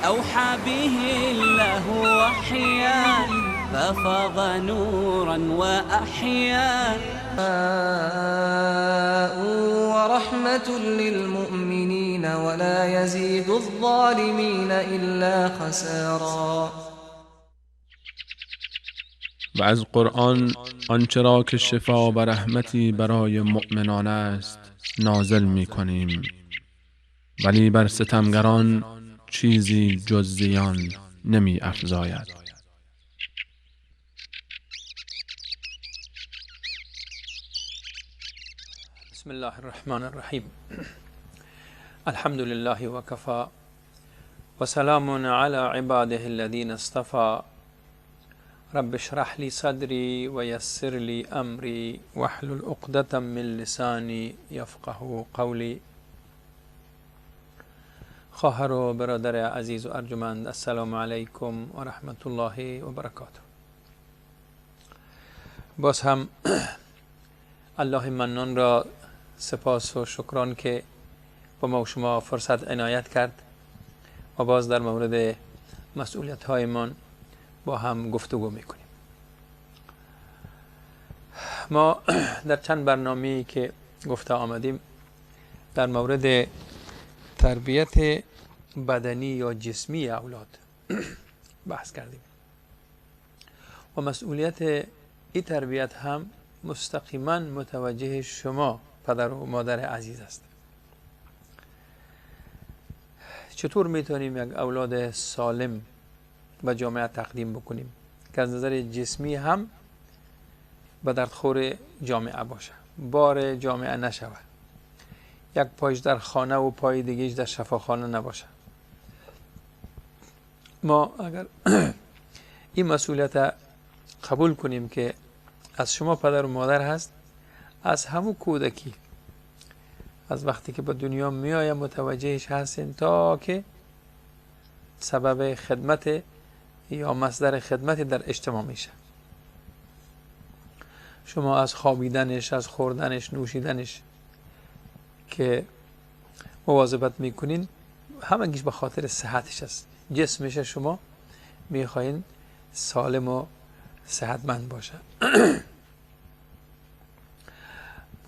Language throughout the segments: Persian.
أوحى به الله وحيا ففاض نورا وأحيا ورحمة للمؤمنين ولا يزيد الظالمين إلا خسارا. و از قرآن آنچه را که شفا و رحمتی برای مؤمنان است نازل می کنیم، ولی بر ستمگران چیزی جز زیان نمی افزاید. بسم الله الرحمن الرحیم. الحمد لله وکفا وسلام على عباده الذين اصطفى. رب اشرح لي صدري ويسر لي امري واحلل عقدة من لساني يفقه قولي. خواهر و برادر عزیز و ارجمند، السلام علیکم و رحمت الله و برکاته. باز هم الله منان را سپاس و شکران که با ما و شما فرصت عنایت کرد و باز در مورد مسئولیت هایمان با هم گفتگو میکنیم. ما در چند برنامه‌ای که گفته آمدیم در مورد تربیت بدنی یا جسمی اولاد بحث کردیم و مسئولیت این تربیت هم مستقیما متوجه شما پدر و مادر عزیز است. چطور میتونیم یک اولاد سالم به جامعه تقدیم بکنیم که از نظر جسمی هم به دردخور جامعه باشه، بار جامعه نشود، یک پایش در خانه و پای دیگهش در شفاخانه نباشه؟ ما اگر این مسئولیت قبول کنیم که از شما پدر و مادر هست، از همون کودکی، از وقتی که به دنیا می آید متوجهش هستین تا که سبب خدمت یا مصدر خدمت در اجتماع میشه. شما از خوابیدنش، از خوردنش، نوشیدنش که مواظبت میکنین، همگیش به خاطر صحتش است. جسمش شما میخواین سالم و صحتمند باشه.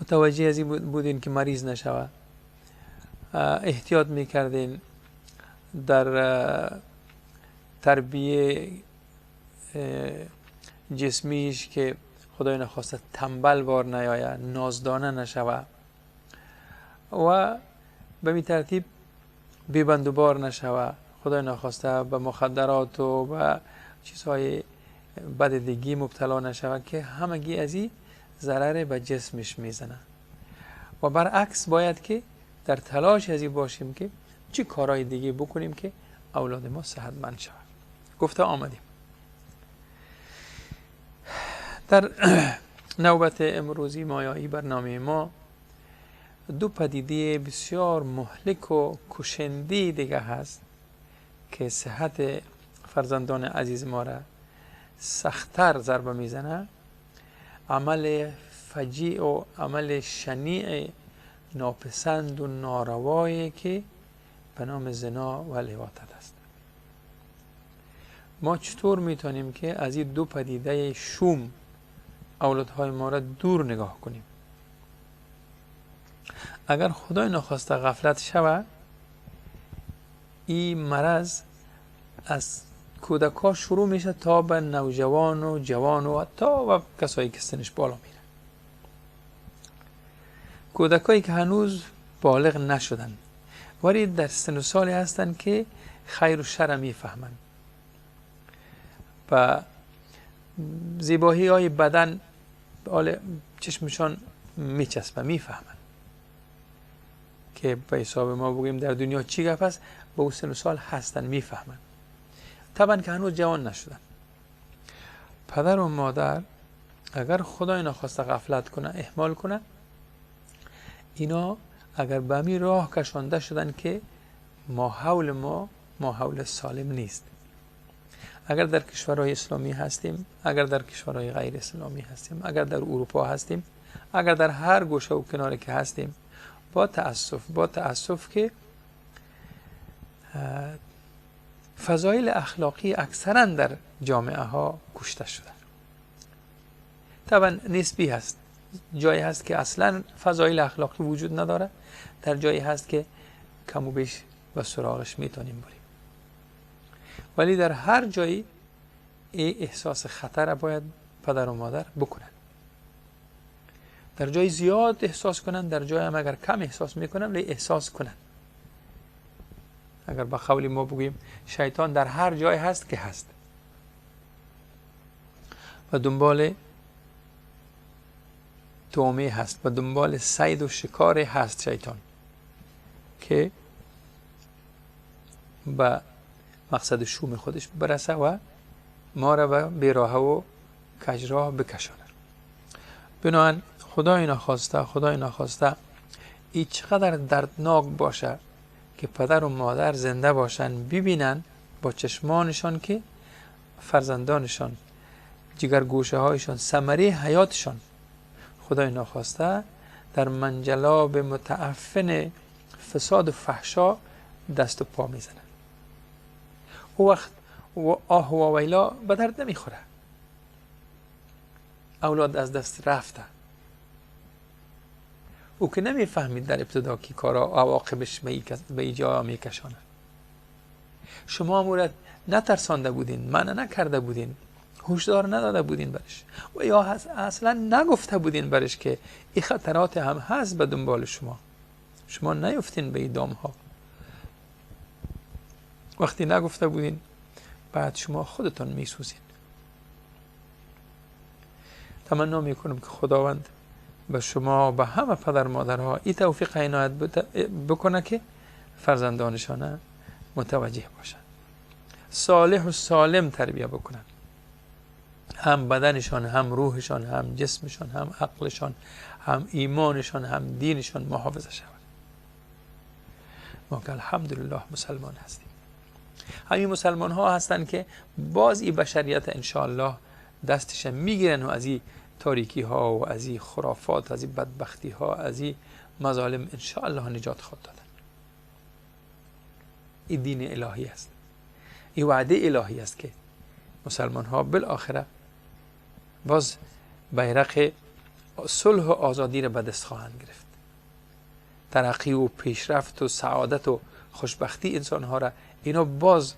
متوجه از این بودین که مریض نشوه، احتیاط میکردین در تربیه جسمیش که خدای نخواسته تنبل بار نیاید، نازدانه نشوه و به می ترتیب بیبند و بار نشوه، خدای نخواسته به مخدرات و به چیزهای بد دیگی مبتلا نشوه که همگی از این ضرر به جسمش میزنه. و برعکس باید که در تلاش از این باشیم که چی کارهای دیگه بکنیم که اولاد ما صحتمند شود. گفته آمدیم در نوبت امروزی مایایی برنامه ما دو پدیده بسیار مهلک و کشنده دیگه هست که صحت فرزندان عزیز ما را سخت‌تر ضربه میزنه. عمل فجیع و عمل شنیع ناپسند و ناروایی که به نام زنا و لواطت است. ما چطور میتونیم که از این دو پدیده شوم اولادهای ما را دور نگاه کنیم؟ اگر خدای نخواسته غفلت شود، این مرض از کودک‌ها شروع میشه تا به نوجوان و جوان و تا و کسایی که سنش بالا میره. کودکایی که هنوز بالغ نشدن ولی در سن و سالی هستن که خیر و شر میفهمن و زیبایی های بدن چشمشان میچسبه، میفهمن که به حساب ما بگیم در دنیا چی گپ است، به اون سن و سال هستن، میفهمن، طبعا که هنوز جوان نشدن. پدر و مادر اگر خدای نخواسته غفلت کنه، اهمال کنه، اینا اگر به می راه کشانده شدن که ماحول ما ماحول سالم نیست. اگر در کشورهای اسلامی هستیم، اگر در کشورهای غیر اسلامی هستیم، اگر در اروپا هستیم، اگر در هر گوشه و کناره که هستیم، با تأسف که فضایل اخلاقی اکثرا در جامعه ها کشته شده. طبعا نسبی هست، جایی هست که اصلا فضایل اخلاقی وجود نداره، در جایی هست که کم و بیش و سراغش میتونیم بریم، ولی در هر جایی احساس خطر باید پدر و مادر بکنن. در جای زیاد احساس کنن، در جای هم اگر کم احساس میکنن ولی احساس کنن. اگر با قول ما بگوییم شیطان در هر جای هست که هست و دنبال طعمه هست و دنبال صید و شکار هست شیطان، که به مقصد شوم خودش برسه و ما را به بیراه و کجراه بکشانه. بنابراین خدای نخواسته، خدای نخواسته ای چقدر دردناک باشه که پدر و مادر زنده باشن، ببینن با چشمانشان که فرزندانشان، جگرگوشه هایشان، ثمره حیاتشان، خدای نخواسته در منجلاب متعفن فساد و فحشا دست و پا میزنن. او وقت و آه و ویلا به درد نمیخوره، اولاد از دست رفته. او که نمیفهمید در ابتدا که کارا عواقبش به ایجا میکشانه. شما مورد نترسانده بودین، منع نکرده بودین، هشدار نداده بودین برش، و یا اصلا نگفته بودین برش که این خطرات هم هست به دنبال شما، شما نیفتین به این دام ها. وقتی نگفته بودین بعد شما خودتان میسوزین. تمنا میکنم که خداوند به شما، به همه پدر مادرها این توفیق عنایت بکنه که فرزندانشان متوجه باشن، صالح و سالم تربیه بکنن، هم بدنشان، هم روحشان، هم جسمشان، هم عقلشان، هم ایمانشان، هم دینشان محافظه شود. ما که الحمدلله مسلمان هستیم. همین مسلمان ها هستند که باز این بشریت انشاءالله دستش میگیرن و از این تاریکی ها و از این خرافات، از این بدبختی ها، از این مظالم انشاءالله نجات خواهد دادن. این دین الهی است، این وعده الهی است که مسلمان ها بالاخره باز بیرق صلح و آزادی را به دست خواهند گرفت. ترقی و پیشرفت و سعادت و خوشبختی انسان ها را اینا باز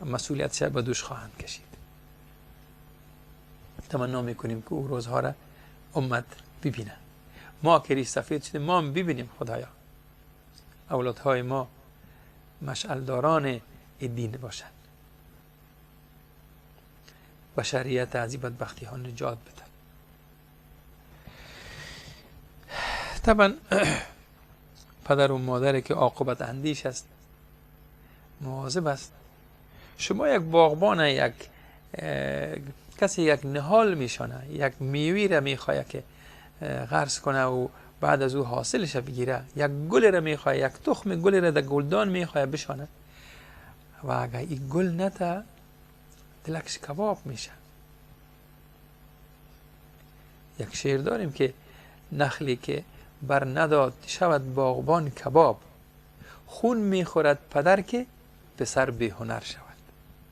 مسئولیتش به دوش خواهند کشید. تمنا میکنیم که او روزها را امت ببینه. ما که ریش سفید شدیم ما هم ببینیم خدایا اولادهای ما مشعلداران دین باشند، بشریت از این بدبختی ها نجات بدن. طبعا پدر و مادر که عاقبت اندیش است، مواظب است. شما یک باغبان، یک کسی یک نهال میشانه، یک میوه را میخواه که غرس کنه و بعد از او حاصلش بگیره، یک گل را میخواه، یک تخم گل را در گلدان میخواه بشانه و اگر این گل نته دلکش کباب میشه. یک شعر داریم که نخلی که بر نداد شود باغبان کباب، خون میخورد پدر که پسر بی هنر شود.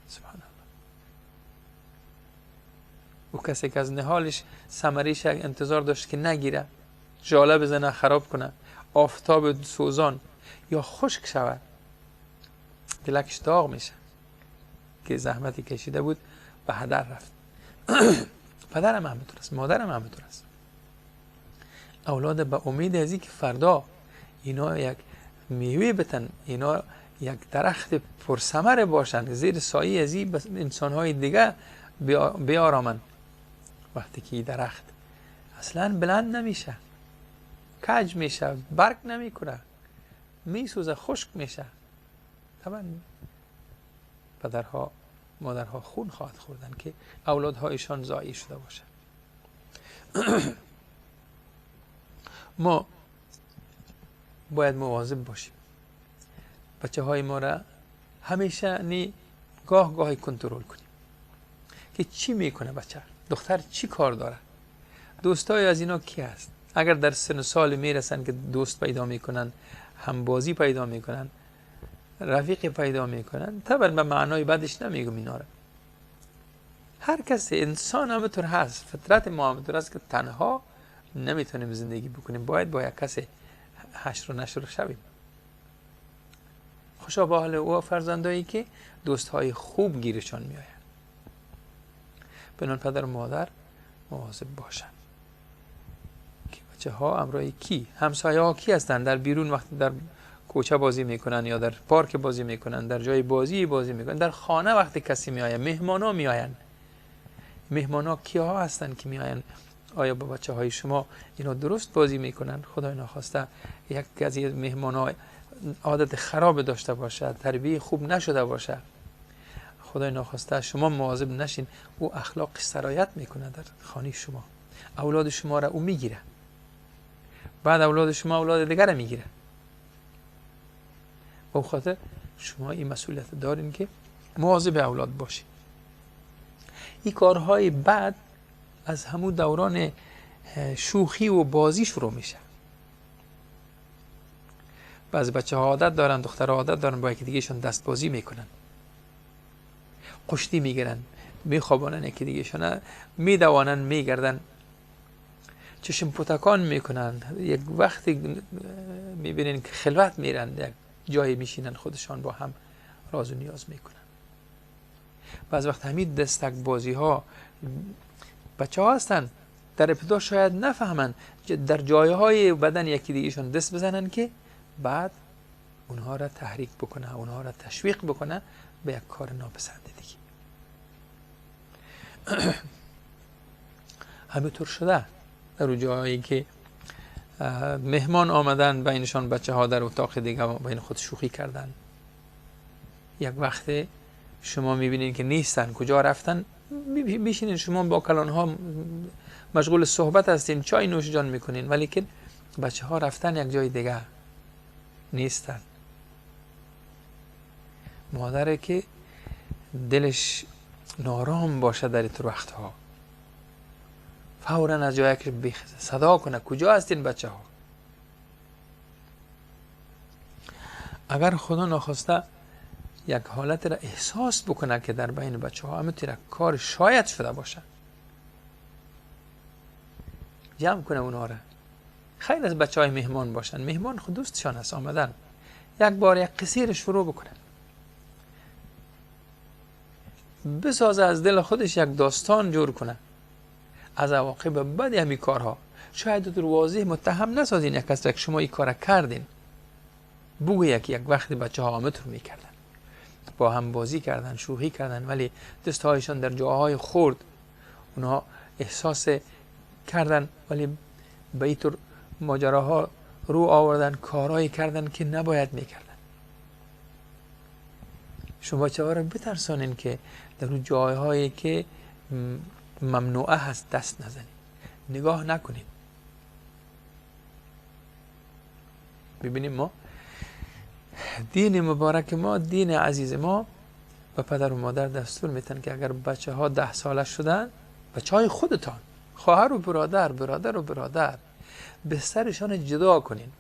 سبحان الله. او کسی که از نهالش ثمریش انتظار داشت که نگیره، ژاله بزنه خراب کنه، آفتاب سوزان یا خشک شود، دلکش داغ میشه که زحمتی کشیده بود به هدر رفت. پدرم همینطور است، مادرم همینطور است. اولاد به امید از اینکه فردا اینا یک میوه بتن، اینا یک درخت پرثمر باشن، زیر سایه از این انسانهای دیگه بیارامن، وقتی که درخت اصلا بلند نمیشه، کج میشه، برگ نمیکنه، میسوزه، خشک میشه، طبعا پدرها مادرها خون خواهد خوردن که اولادهایشان ضایع شده باشه. ما باید مواظب باشیم، بچه های ما را همیشه نی گاه گاهی کنترل کنیم که چی میکنه بچه، دختر چی کار داره، دوستای از اینا کی هست. اگر در سن سال میرسن که دوست پیدا میکنن، همبازی پیدا میکنن، رفیق پیدا میکنن. طبعا به معنای بدش نمیگم اینا رو، هر کس انسان همونطور هست، فطرت ما همونطور هست که تنها نمیتونیم زندگی بکنیم، باید با یک کس حشر و نشر شویم. خوشا به حال او فرزندایی که دوستهای خوب گیرشان میآید. بنان پدر و مادر مواظب باشن که بچه ها امرای کی، همسایه ها کی هستن، در بیرون وقتی در کوچه بازی میکنن یا در پارک بازی میکنن، در جای بازی بازی میکنن، در خانه وقتی کسی میآید، مهمان ها میآیند، مهمان ها کیا هستن که میآیند؟ آیا با بچه های شما اینا درست بازی میکنن؟ خدای ناخواسته یک از مهمان ها عادت خراب داشته باشه، تربیه خوب نشده باشه، خدای ناخواسته شما مواظب نشین، او اخلاق سرایت میکنه در خانه شما، اولاد شما را او میگیره، بعد اولاد شما اولاد دیگر را میگیره. به خاطر شما این مسئولیت دارین که مواظب اولاد باشین. این کارهای بد از همون دوران شوخی و بازی شروع میشه. بعضی بچه ها عادت دارن، دخترها عادت دارن با یکی دیگهشون دست بازی میکنن، قشتی میگیرن، میخوابانن یکی دیگهشون، میدوانن، میگردن، چشم پتکان میکنن. یک وقتی میبینین که خلوت میرن، یک جایی میشینن خودشان با هم راز و نیاز میکنن. بعض وقت همین دستک بازی ها بچه ها هستن در ابتدا شاید نفهمن، در جایهای بدن یکی دیگهشون دست بزنن که بعد اونها را تحریک بکنه، اونها را تشویق بکنه به یک کار ناپسند دیگه. همینطور شده در جایی که مهمان آمدن بینشان بچه ها در اتاق دیگه بین خود شوخی کردن. یک وقت شما میبینین که نیستن، کجا رفتن، میشینین شما با کلان ها مشغول صحبت هستین، چای نوش جان میکنین، ولی که بچه ها رفتن یک جای دیگه نیستن. مادره که دلش نارام باشه در این وقتها، فوراً از جایی که بخزه صدا کنه کجا هستین بچه ها. اگر خدا ناخواسته یک حالت را احساس بکنه که در بین بچه ها همینطور کار شاید شده باشه، جمع کنه اونها را. خیلی از بچه های مهمان باشن، مهمان خود دوستشان هست آمدن، یک بار یک قصه شروع بکنه، بسازه از دل خودش یک داستان جور کنه از عواقب بد همین کارها. شاید در واضح متهم نسازین یک کس که شما این کار کردین، بگوید که یک وقت بچه ها آمد رو میکردن، با هم بازی کردن، شوخی کردن، ولی دستهایشان در جاهای خورد، اونها احساس کردن، ولی به اینطور ماجراها رو آوردن، کارهایی کردن که نباید میکردن. شما بچه ها رو بترسانین که در اون جایهایی که ممنوعه هست دست نزنید، نگاه نکنید. ببینیم ما دین مبارک ما، دین عزیز ما، و پدر و مادر دستور میتن که اگر بچه ها 10 ساله شدن، بچه های خودتان، خواهر و برادر، برادر و برادر، بسترشان جدا کنین.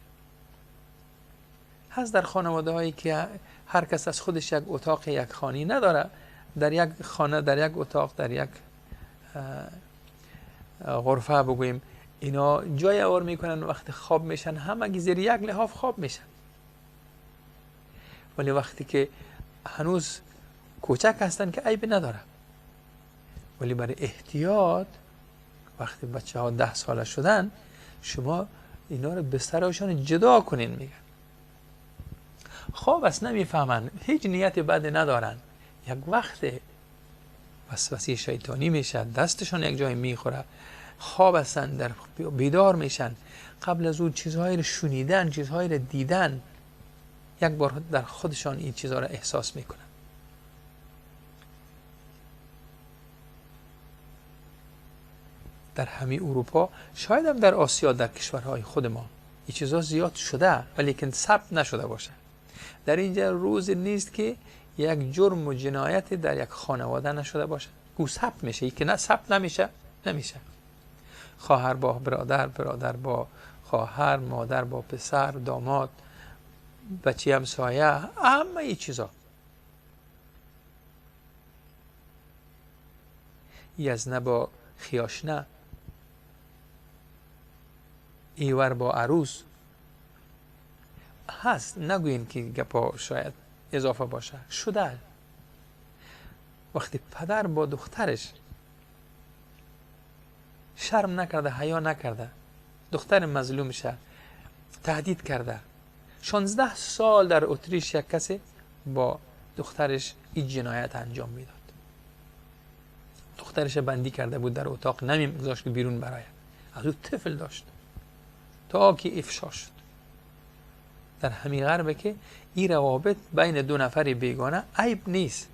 هست در خانواده هایی که هر کس از خودش یک اتاق، یک خانه نداره، در یک خانه، در یک اتاق، در یک غرفه بگوییم، اینا جای آور میکنن، وقتی خواب میشن همگی زیر یک لحاف خواب میشن. ولی وقتی که هنوز کوچک هستن که عیب نداره، ولی برای احتیاط وقتی بچه ها 10 ساله شدن، شما اینا رو بسترهاشان جدا کنین. میگن خواب است، نمیفهمن، هیچ نیت بد ندارن، یک وقت وسوسه شیطانی میشه، دستشان یک جای میخوره، خواب هستن، در بیدار میشن، قبل از اون چیزهایی رو شنیدن، چیزهایی رو دیدن، یک بار در خودشان این چیزها رو احساس میکنن. در همه اروپا، شاید هم در آسیا، در کشورهای خود ما این چیزها زیاد شده، ولیکن ثبت نشده باشه. در اینجا روز نیست که یک جرم و جنایت در یک خانواده نشده باشه، او ثبت میشه، که نه ثبت نمیشه، نمیشه. خواهر با برادر، برادر با خواهر، مادر با پسر، داماد، بچه همسایه، همه ای چیزا. یزنه با خیاشنه، ایور با عروس هست. نگوین که گپا شاید اضافه باشه، شده. وقتی پدر با دخترش شرم نکرده، حیا نکرده، دختر مظلومش تهدید کرده. 16 سال در اتریش یک کسی با دخترش این جنایت انجام میداد. دخترش بندی کرده بود در اتاق، نمیگذاشت که بیرون براید. از او طفل داشت تا که افشا شد. در همین غربه که این روابط بین دو نفر بیگانه عیب نیست.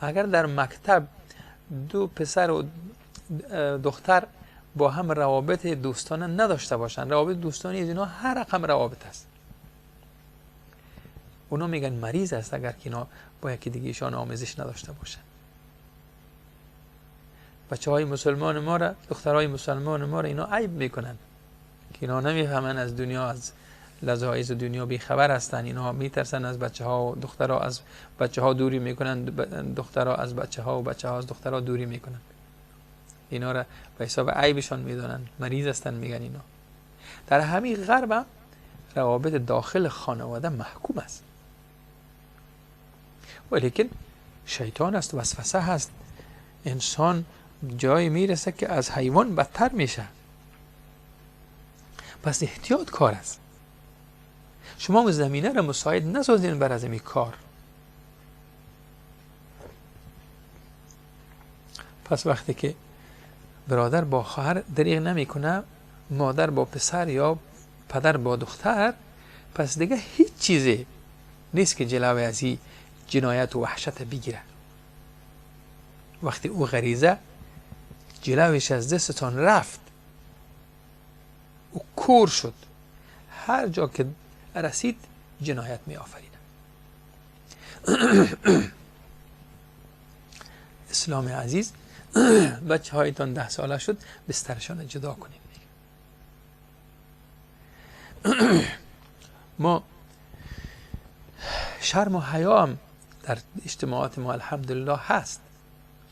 اگر در مکتب دو پسر و دختر با هم روابط دوستانه نداشته باشند، روابط دوستانه از اینا هر رقم روابط است، اونا میگن مریض است اگر که اینا با یکی دیگه ایشان آمیزش نداشته باشند. بچه های مسلمان ما را، دخترهای مسلمان ما را اینا عیب میکنن که اینا نمیفهمن از دنیا، از لذایز دنیا بیخبر هستن. اینا میترسن از بچه ها و دخترها از بچه ها دوری میکنن، دخترها از بچه ها و بچه ها از دخترها دوری میکنن. اینا را به حساب عیبشان میدونن، مریض هستن میگن اینا. در همین غرب هم روابط داخل خانواده محکوم است، ولیکن شیطان است، وسوسه هست. انسان جایی میرسه که از حیوان بدتر میشه. پس احتیاط کار است. شما زمینه را مساعد نسازین بر از این کار. پس وقتی که برادر با خواهر دریغ نمیکنه، مادر با پسر یا پدر با دختر، پس دیگه هیچ چیزی نیست که جلوی از این جنایت و وحشت بگیره. وقتی او غریزه جلوش از دستتان رفت، او کور شد، هر جا که رسید جنایت می آفرینه. اسلام عزیز بچه هایتان 10 ساله شد بسترشان جدا کنید. ما شرم و حیا هم در اجتماعات ما الحمدلله هست،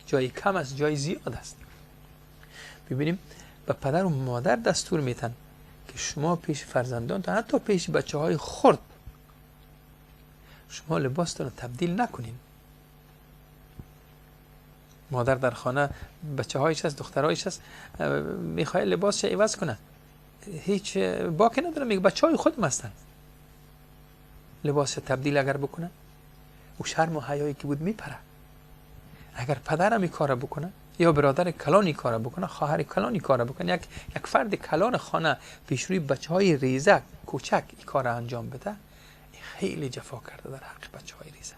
جایی کم است جایی زیاد است. ببینیم به پدر و مادر دستور میتن که شما پیش فرزندان تا حتی پیش بچه های خرد شما لباستان رو تبدیل نکنین. مادر در خانه بچه هایش هست، دخترهایش هست، میخواه لباسش عوض کنه، هیچ باکی نداره، میگه بچه های خودم هستن. لباس تبدیل اگر بکنه او شرم و حیایی که بود میپره. اگر پدرم این کار بکنه یا برادر کلانی کار بکنه، خواهر کلانی کار بکنه، یک فرد کلان خانه پیش روی بچه های ریزه کوچک این کار انجام بده، خیلی جفا کرده در حق بچه های ریزه،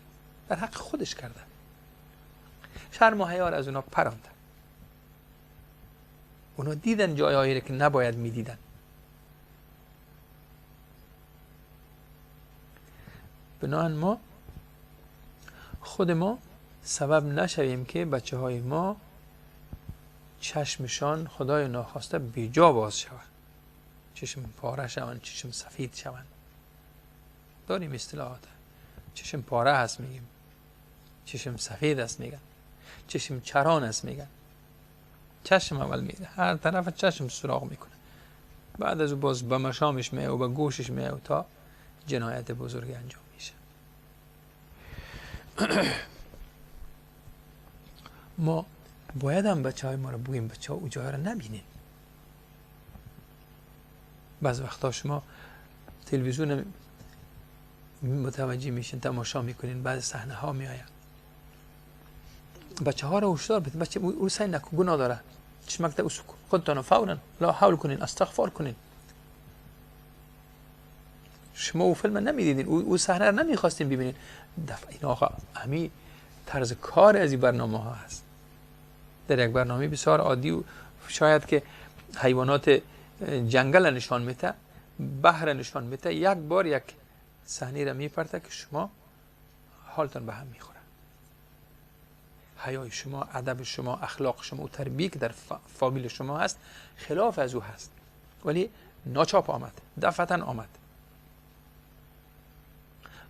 در حق خودش کرده. شرم و حیا از اونا پرانده. اونا دیدن جایهایی که نباید میدیدن. بنابراین ما خود ما سبب نشویم که بچه های ما چشمشان خدای ناخواسته بیجا باز شود، چشم پاره شوند، چشم سفید شوند. داریم اصطلاحات، چشم پاره هست میگیم، چشم سفید است میگن، چشم چران است میگن. چشم اول میده، هر طرف چشم سراغ میکنه، بعد از او باز به مشامش میه و به گوشش میه و تا جنایت بزرگی انجام میشه. ما باید هم بچه های ما رو بگوییم بچه ها او جای رو نبینین. بعض وقتا شما تلویزیون متوجه میشین، تماشا میکنین، بعض صحنه ها میآید، بچه ها رو هشدار بدین، بچه او سعی نکن، گناه داره، چشمک ده اوسو خودتان فورا لا حول کنین، استغفار کنین. شما او فیلم نمیدیدین، او صحنه رو نمیخواستین ببینین. دفعه این آقا همی طرز کار از این برنامه ها هست. در یک برنامه بسیار عادی و شاید که حیوانات جنگل نشان میده، بحر نشان میده، یک بار یک صحنه را میپرته که شما حالتان به هم میخوره. حیای شما، ادب شما، اخلاق شما و تربیه که در فامیل شما هست خلاف از او هست، ولی ناچاپ آمد، دفعتا آمد.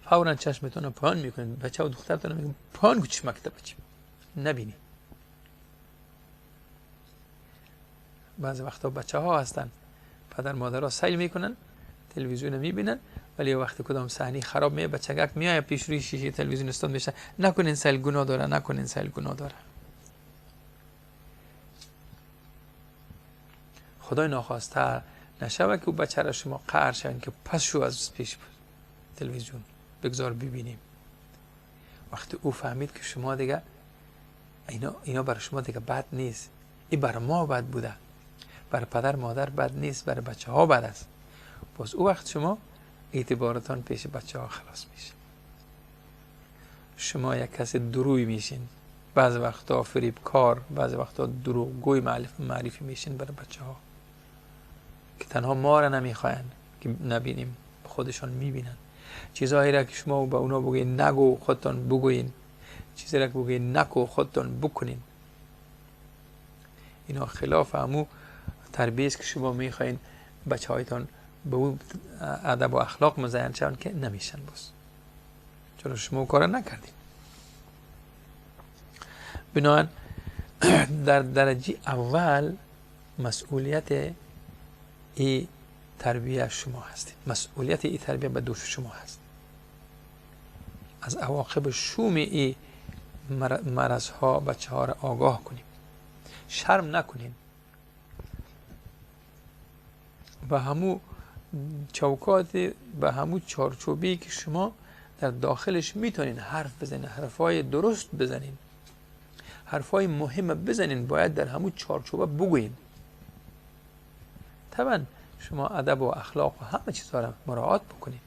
فورا چشمتون رو پایان میکنید، بچه و دخترتون میگن پایان کو چشمک تا بچه نبینی. بعضی وقتا بچه ها هستن پدر مادرها سیل میکنن، تلویزیون میبینن، ولی وقتی کدام صحنه خراب میه بچگک میاد پیش روی شیشه تلویزیون استاد میشه، نکنین سیل گناه داره، نکنین سیل گناه داره. خدای ناخواسته نشوه که او بچه را شما قهر شوین که پس شو از پیش تلویزیون بگذار ببینیم. وقتی او فهمید که شما دیگه اینا برای شما دیگه بد نیست، این برای ما بد بوده، برای پدر مادر بد نیست، برای بچه ها بد است، باز او وقت شما اعتبارتان پیش بچه ها خلاص میشه. شما یک کس دروی میشین، بعض وقتا فریبکار، بعض وقتا دروغگوی معرفی میشین برای بچه ها که تنها ما را نمیخواین که نبینیم، خودشان میبینن. چیزهایی را که شما به اونا بگوین نگو خودتان بگوین، چیزی را که بگوین نکو خودتان بکنین. اینا خلاف همو تربیه است که شما میخواین بچه هایتان به او ادب و اخلاق مزین شوند که نمیشن باز، چون شما کار نکردین. بنابراین در درجه اول مسئولیت ای تربیه شما هستید، مسئولیت ای تربیه به دوش شما هست. از عواقب شوم ای مرض ها بچه ها را آگاه کنیم، شرم نکنیم، به همو چوکات، به همو چارچوبی که شما در داخلش میتونین حرف بزنین، حرفای درست بزنین، حرفای مهم بزنین، باید در همو چارچوبه بگوین. طبعا شما ادب و اخلاق و همه چیزها را مراعات بکنین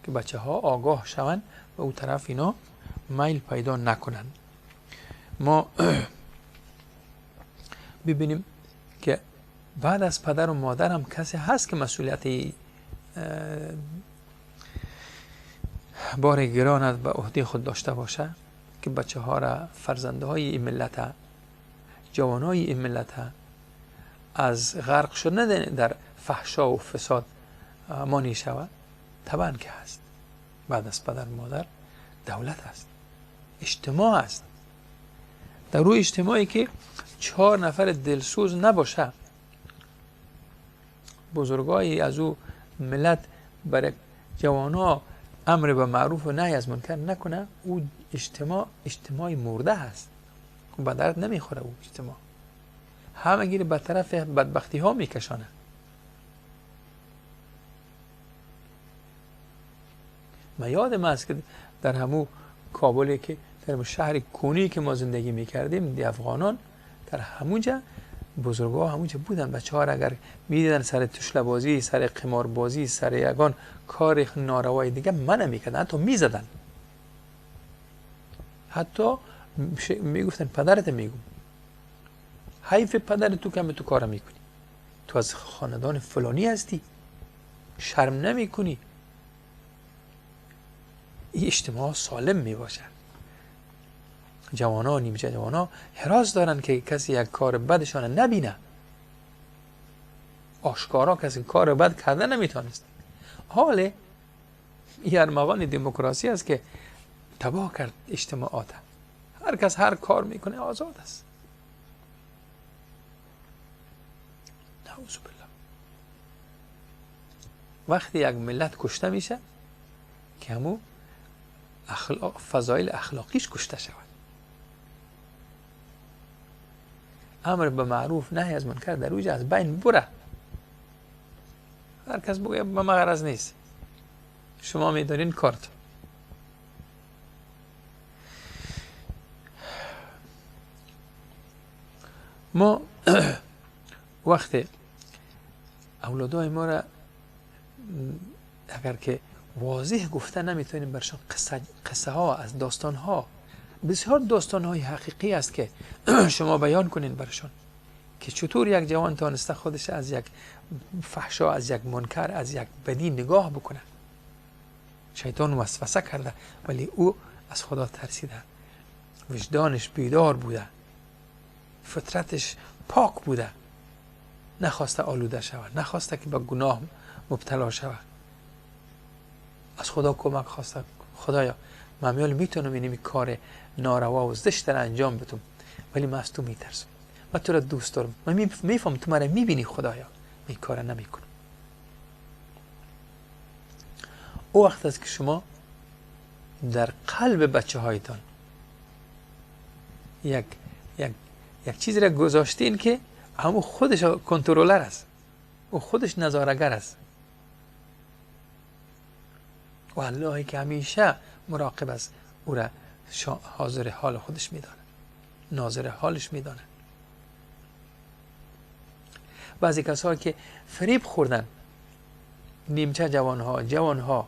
که بچه ها آگاه شوند و او طرف اینا میل پیدا نکنن. ما ببینیم که بعد از پدر و مادر هم کسی هست که مسئولیت بار گران به عهده خود داشته باشه که بچه ها را، فرزنده های این ملت، جوان های این ملت از غرق شدن در فحشا و فساد مانع شود؟ طبعا که هست. بعد از پدر مادر دولت است، اجتماع است. در روی اجتماعی که 4 نفر دلسوز نباشه، بزرگایی از او ملت برای جوانا امر به معروف و نهی از منکر نکنه، او اجتماع اجتماعی مرده هست، به درد نمیخوره. او اجتماع همه گیر به طرف بدبختی ها میکشانه. ما یادم است که در همو کابلی که در شهر کونی که ما زندگی میکردیم، دی افغانان در همونجا بزرگا همونجا بودن. بچه ها اگر میدیدن سر تشله بازی، سر قمار بازی، سر یگان کار ناروای دیگه منع میکردن، حتی میزدن، حتی میگفتن پدرت میگم، حیف پدر تو که تو کار میکنی، تو از خاندان فلانی هستی، شرم نمیکنی. این اجتماع سالم میباشد. جوانا، نیمچه جوانا هراس دارن که کسی یک کار بدشان نبینه، آشکارا کسی کار بد کرده نمیتونست. حال این ارمغان دموکراسی است که تباه کرد اجتماعات. هر کس هر کار میکنه آزاد است. نعوذ بالله. وقتی یک ملت کشته میشه که همو اخلاق، فضایل اخلاقیش کشته شود، امر به معروف نهی از منکر در اوج از بین بره. هر کس بگه به ما غرض نیست، شما میدانین کارت. ما وقتی اولادای ما را اگر که واضح گفته نمیتونیم برشان، قصه ها از داستان ها، بسیار داستان های حقیقی است که شما بیان کنین برشان که چطور یک جوان تانسته خودش از یک فحشا، از یک منکر، از یک بدی نگاه بکنه. شیطان وسوسه کرده ولی او از خدا ترسیده، وجدانش بیدار بوده، فطرتش پاک بوده، نخواسته آلوده شود، نخواسته که به گناه مبتلا شود. از خدا کمک خواسته، خدایا من میال میتونم اینمی کار ناروا و زشت را انجام بدم، ولی من از تو میترسم، من تو را دوست دارم، من میفهم تو مرا میبینی خدایا، من این کار نمیکنم. او وقت است که شما در قلب بچه هایتان یک یک یک چیزی را گذاشتین که همون خودش کنترلر است، او خودش نظارگر است و اللهی که همیشه مراقب است او را حاضر حال خودش میدانه، ناظر حالش میدانه. بعضی کسایی که فریب خوردن، نیمچه جوانها، جوانها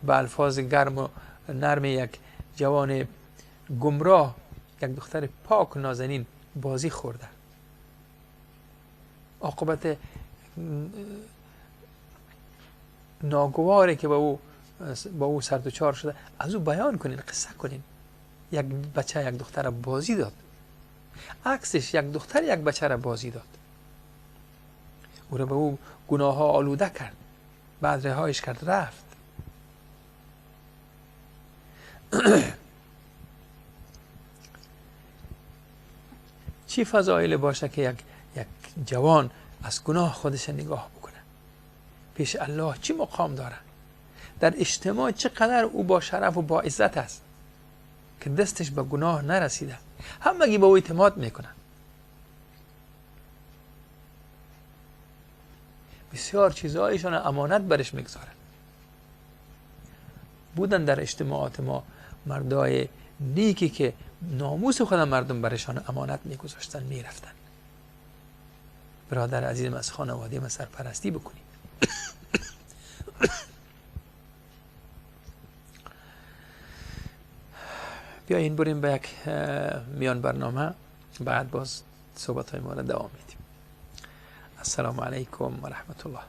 به الفاظ گرم و نرم یک جوان گمراه، یک دختر پاک نازنین بازی خورده، عاقبت ناگواری که با او سردوچار شده از او بیان کنین، قصه کنین. یک بچه یک دختر را بازی داد، عکسش یک دختر یک بچه را بازی داد، او را به او گناه ها آلوده کرد، بعد رهایش کرد رفت. چی فضایل باشه که یک جوان از گناه خودش نگاه بکنه، پیش الله چی مقام داره، در اجتماع چقدر او با شرف و با عزت است که دستش به گناه نرسیده، همگی به او اعتماد میکنن. بسیار چیزهایشان امانت برش میگذارن. بودن در اجتماعات ما مردای نیکی که ناموس خود مردم برشان امانت میگذاشتن، میرفتن. برادر عزیزم، از خانواده ما سرپرستی بکنید. بیاین بریم به یک میان برنامه، بعد باز صحبت های ما را دوام میدیم. السلام علیکم و رحمت الله.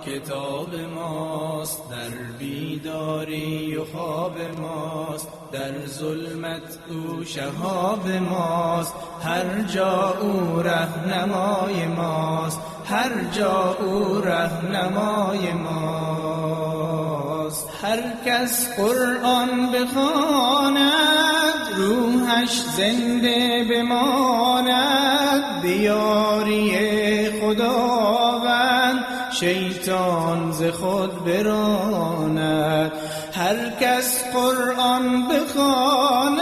کتاب ماست، در بیداری و خواب ماست، در ظلمت او شهاب ماست، هر جا او رهنمای ماست، هر جا او رهنمای ماست. هر کس قرآن بخواند روحش زنده بماند، بیاری خداوند شیطان ز خود براند. هر کس قرآن بخواند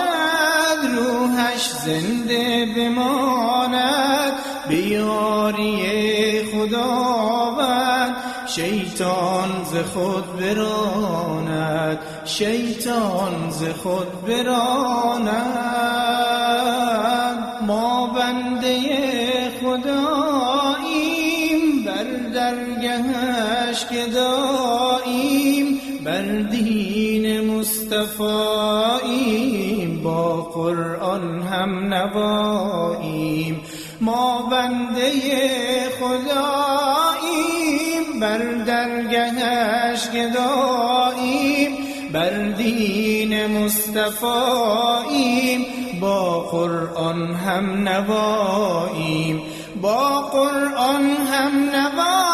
روحش زنده بماند، بیاری خداوند شیطان ز خود براند، شیطان ز خود براند. ما بنده خداییم، بر درگهش گداییم، بر دین مصطفاییم، با قرآن هم نواییم. ما بنده خداییم، بر درگهش گداییم، بر دین مصطفاییم، با قرآن هم نواییم، با قرآن هم نواییم.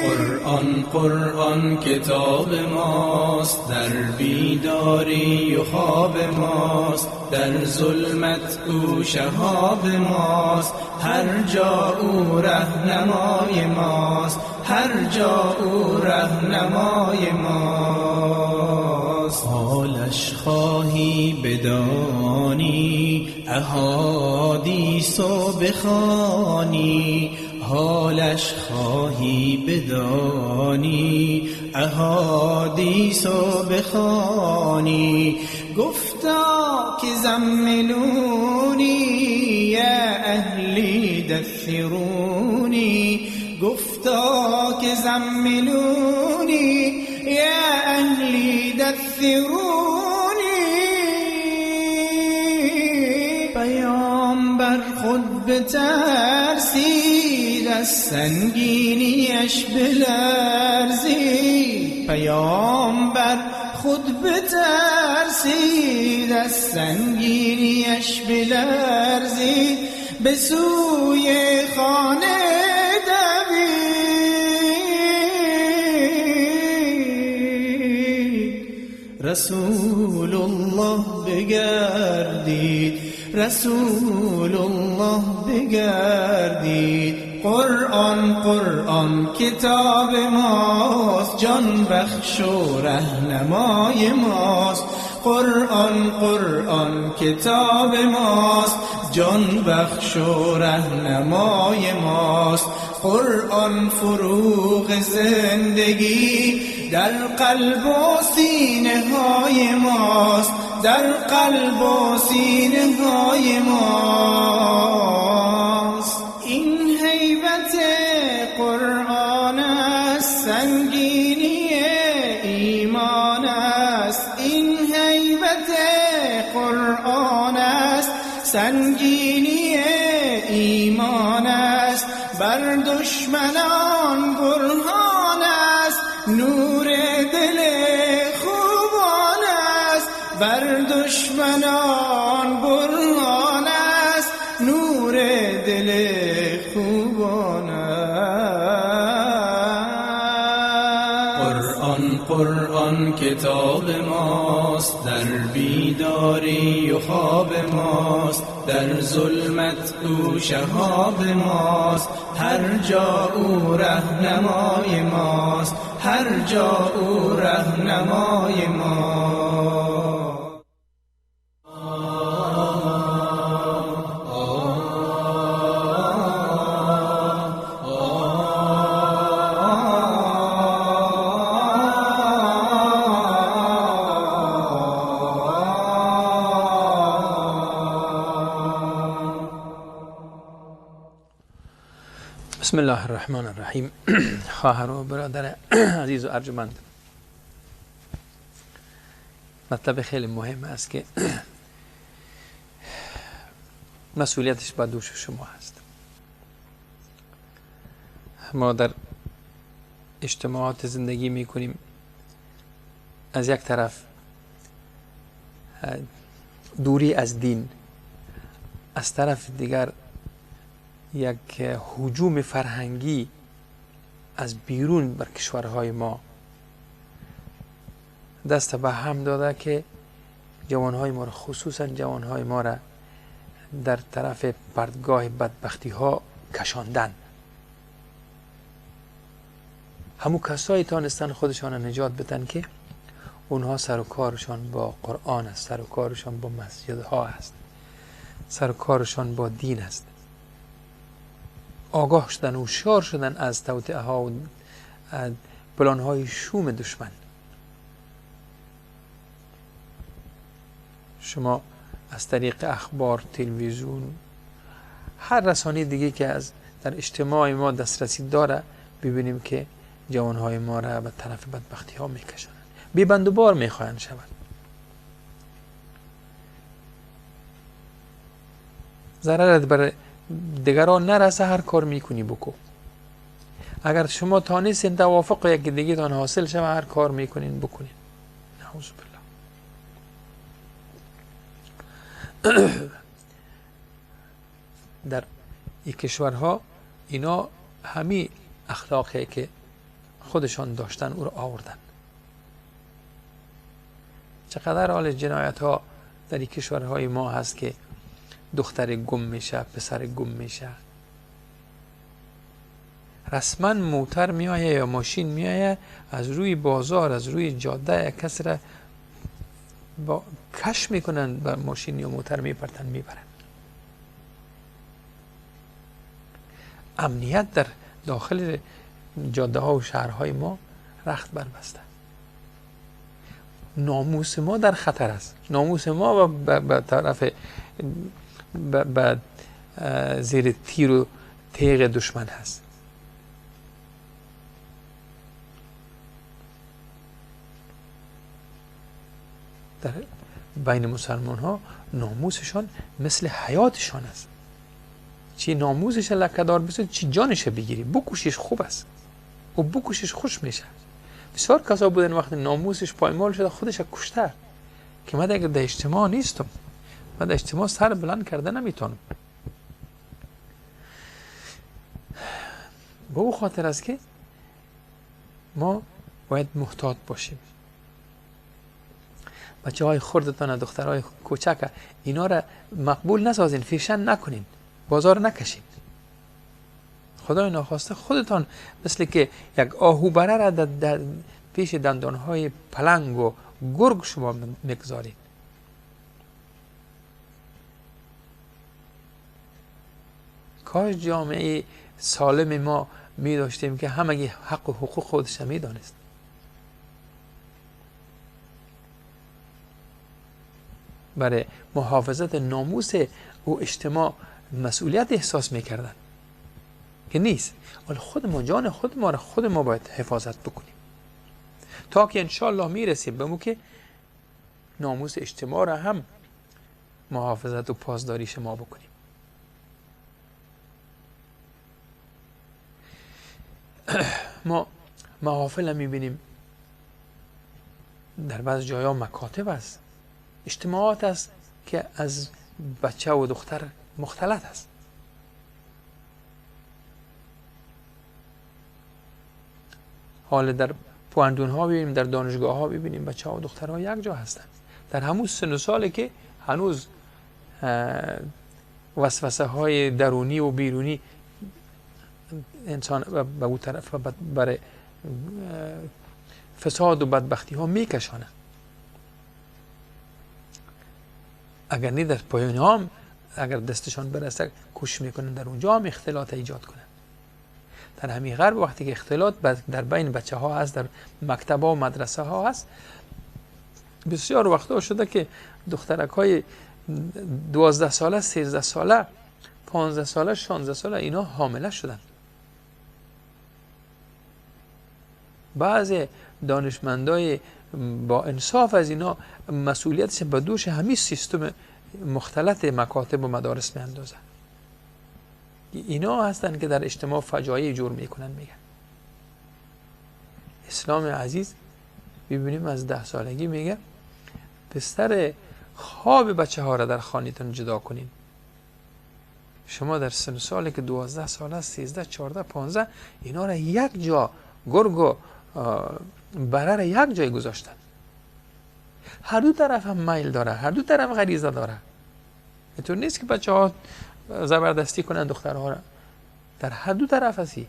قرآن قرآن کتاب ماست، در بیداری و خواب ماست، در ظلمت او شهاب ماست، هر جا او رهنمای ماست، هر جا او رهنمای ماست. حالش خواهی بدانی احادیث و بخوانی، حالش خواهی بدانی احادیث و بخوانی. گفتا که زملونی یا اهلی دثرونی، گفتا که زملونی یا اهلی دثرونی. بر خود بترسید، از سنگینیش بلرزید. پیام بر خود بترسید، از سنگینیش بلرزید. به سوی خانه دوید، رسول الله بگردید، رسول الله بگردید. قرآن قرآن کتاب ماست، جان بخش و رهنمای ماست. قرآن قرآن کتاب ماست، جان بخش و رهنمای ماست. قرآن فروغ زندگی در قلب و سینه های ماست، در قلب و سینه های ماست. این هیبت قرآن است، سنگینی ایمان است. این هیبت قرآن است، سنگینی ایمان است. بر دشمنان برهان است، نور دل خوبان است. بر دشمنان برهان است، نور دل خوبان است. قرآن قرآن کتاب ماست، در بیداری و خواب ماست. در ظلمت او شهاب ماست، هر جا او رهنمای ماست، هر جا او رهنمای ماست. بسم الله الرحمن الرحیم. خواهر و برادر عزیز و ارجمند، مطلب خیلی مهم است که مسئولیتش با دوش شما هست. ما در اجتماعات زندگی میکنیم، از یک طرف دوری از دین، از طرف دیگر یک هجوم فرهنگی از بیرون بر کشورهای ما دست به هم داده که جوانهای ما را، خصوصا جوانهای ما را در طرف پرتگاه بدبختی ها کشاندن. همو کسایی تانستن خودشان نجات بدن که اونها سر و کارشان با قرآن است، سر و کارشان با مسجدها است، سر و کارشان با دین است. آگاه شدن و هوشیار شدن از توطئه ها و پلان های شوم دشمن. شما از طریق اخبار، تلویزیون، هر رسانه دیگه که از در اجتماع ما دسترسی داره، ببینیم که جوانهای ما را به طرف بدبختی ها میکشانند، بی بند و بار میخواهند شوند. ضررت بر دیگران نرسه، هر کار میکنی بکو. اگر شما تانستین توافق یکی دیگه تان حاصل شوه، هر کار میکنین بکنین. نعوذ بالله. در این کشورها اینا همی اخلاقی که خودشان داشتن او رو آوردن. چقدر حال جنایت ها در این کشورهای ما هست که دختر گم میشه، پسر گم میشه، رسما موتر میآیه یا ماشین میآیه، از روی بازار، از روی جاده کسی را با کش میکنن، با ماشین یا موتر میپرتن میبرن. امنیت در داخل جاده ها و شهرهای ما رخت بربسته. ناموس ما در خطر است. ناموس ما به طرف به زیر تیر و تیغ دشمن هست. در بین مسلمان ها ناموسشان مثل حیاتشان است. چی ناموسش لکه‌دار بسازی، چی جانش بگیری، بکشیش خوب است و بکشیش خوش میشه. بسیار کسا بودن وقتی ناموسش پایمال شده خودش کشته که من اگر در اجتماع نیستم، من در اجتماع سر بلند کرده نمیتونم. به او خاطر است که ما باید محتاط باشیم. بچه های خردتان، دخترهای کوچک، اینا را مقبول نسازین، فیشن نکنین، بازار نکشین. خدای ناخواسته خودتان مثل که یک آهو بره را در پیش دندانهای پلنگ و گرگ شما میگذارید. کاش جامعه سالم ما می داشتیم که همگی حق و حقوق خودش می دانست. برای محافظت ناموس و اجتماع مسئولیت احساس میکردن که نیست. ولی خود ما، جان خود ما را خود ما باید حفاظت بکنیم تا که انشالله میرسیم به مو که ناموس اجتماع را هم محافظت و پاسداری شما بکنیم. ما محافل میبینیم در بعض جایا مکاتب است، اجتماعات است که از بچه و دختر مختلط است. حال در پوهنتون ها ببینیم، در دانشگاه ها ببینیم، بچه ها و دخترها یک جا هستند، در همون سن و سالی که هنوز وسوسه های درونی و بیرونی انسان به او طرف برای فساد و بدبختی ها میکشانه. اگر نه در پایان هم اگر دستشان برسه کوشش میکنن در اونجا هم اختلاط ایجاد کنن. در همین غرب وقتی که اختلاط در بین بچه ها هست، در مکتب ها و مدرسه ها هست، بسیار وقتا شده که دخترک های 12 ساله، 13 ساله، 15 ساله، 16 ساله اینا حامله شدن. بعضی دانشمندای با انصاف از اینا مسئولیتش به دوش همین سیستم مختلط مکاتب و مدارس می اندازن. اینا هستن که در اجتماع فجایع جور میکنن. میگن اسلام عزیز ببینیم از 10 سالگی میگه بستر خواب بچه ها را در خانه‌تون جدا کنین. شما در سن سالی که 12 ساله، 13، 14، 15 اینا را یک جا، گرگ و بره را یک جای گذاشتن. هر دو طرف هم میل داره، هر دو طرف غریزه داره. اینطور نیست که بچه ها زبردستی کنن دخترها را، در هر دو طرف هستی.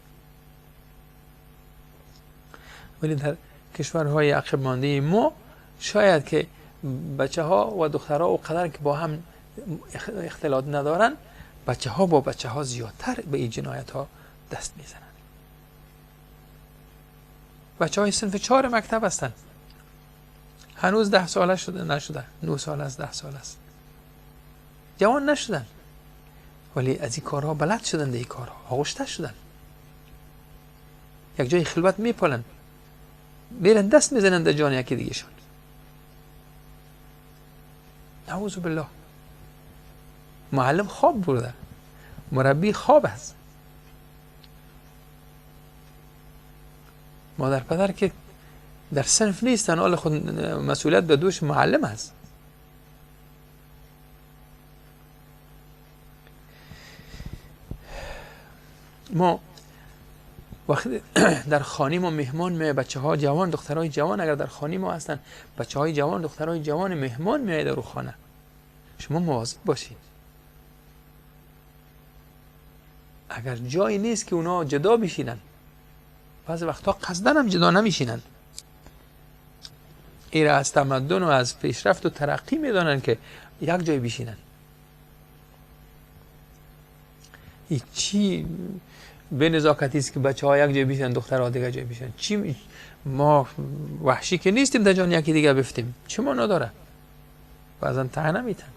ولی در کشورهای عقب مانده ما شاید که بچه ها و دخترها او قدر که با هم اختلاط ندارن، بچه ها با بچه ها زیادتر به این جنایت ها دست میزنن. بچه های صنف 4 مکتب هستن، هنوز 10 ساله شده نشده، 9 ساله است، 10 ساله است، جوان نشدن، ولی از این کارها بلد شدن، در این کارها آغشته شدن. یک جای خلوت میپالن، میرن دست میزنن در جان یکی دیگه شون. نعوذ بالله. معلم خواب برده، مربی خواب است، مادر پدر که در صنف نیستن، حال خود مسئولیت به دوش معلم است. ما وقتی در خانه ما مهمان میاد، بچه ها جوان، دخترای جوان اگر در خانه ما هستن، بچه های جوان، دخترای جوان مهمان میاد در خانه، شما مواظب باشید. اگر جایی نیست که اونا جدا بشینن، بعضی وقتا قصدن هم جدا نمیشینن، ایره از تمدن و از پیشرفت و ترقی میدانن که یک جای بشینن. این چی به نزاکتی است که بچه ها یک جای بشینن، دخترها دیگه جای بشینن؟ چی ما وحشی که نیستیم در جان یکی دیگه بفتیم، چه ما نداره؟ بعضا طعنه میتن.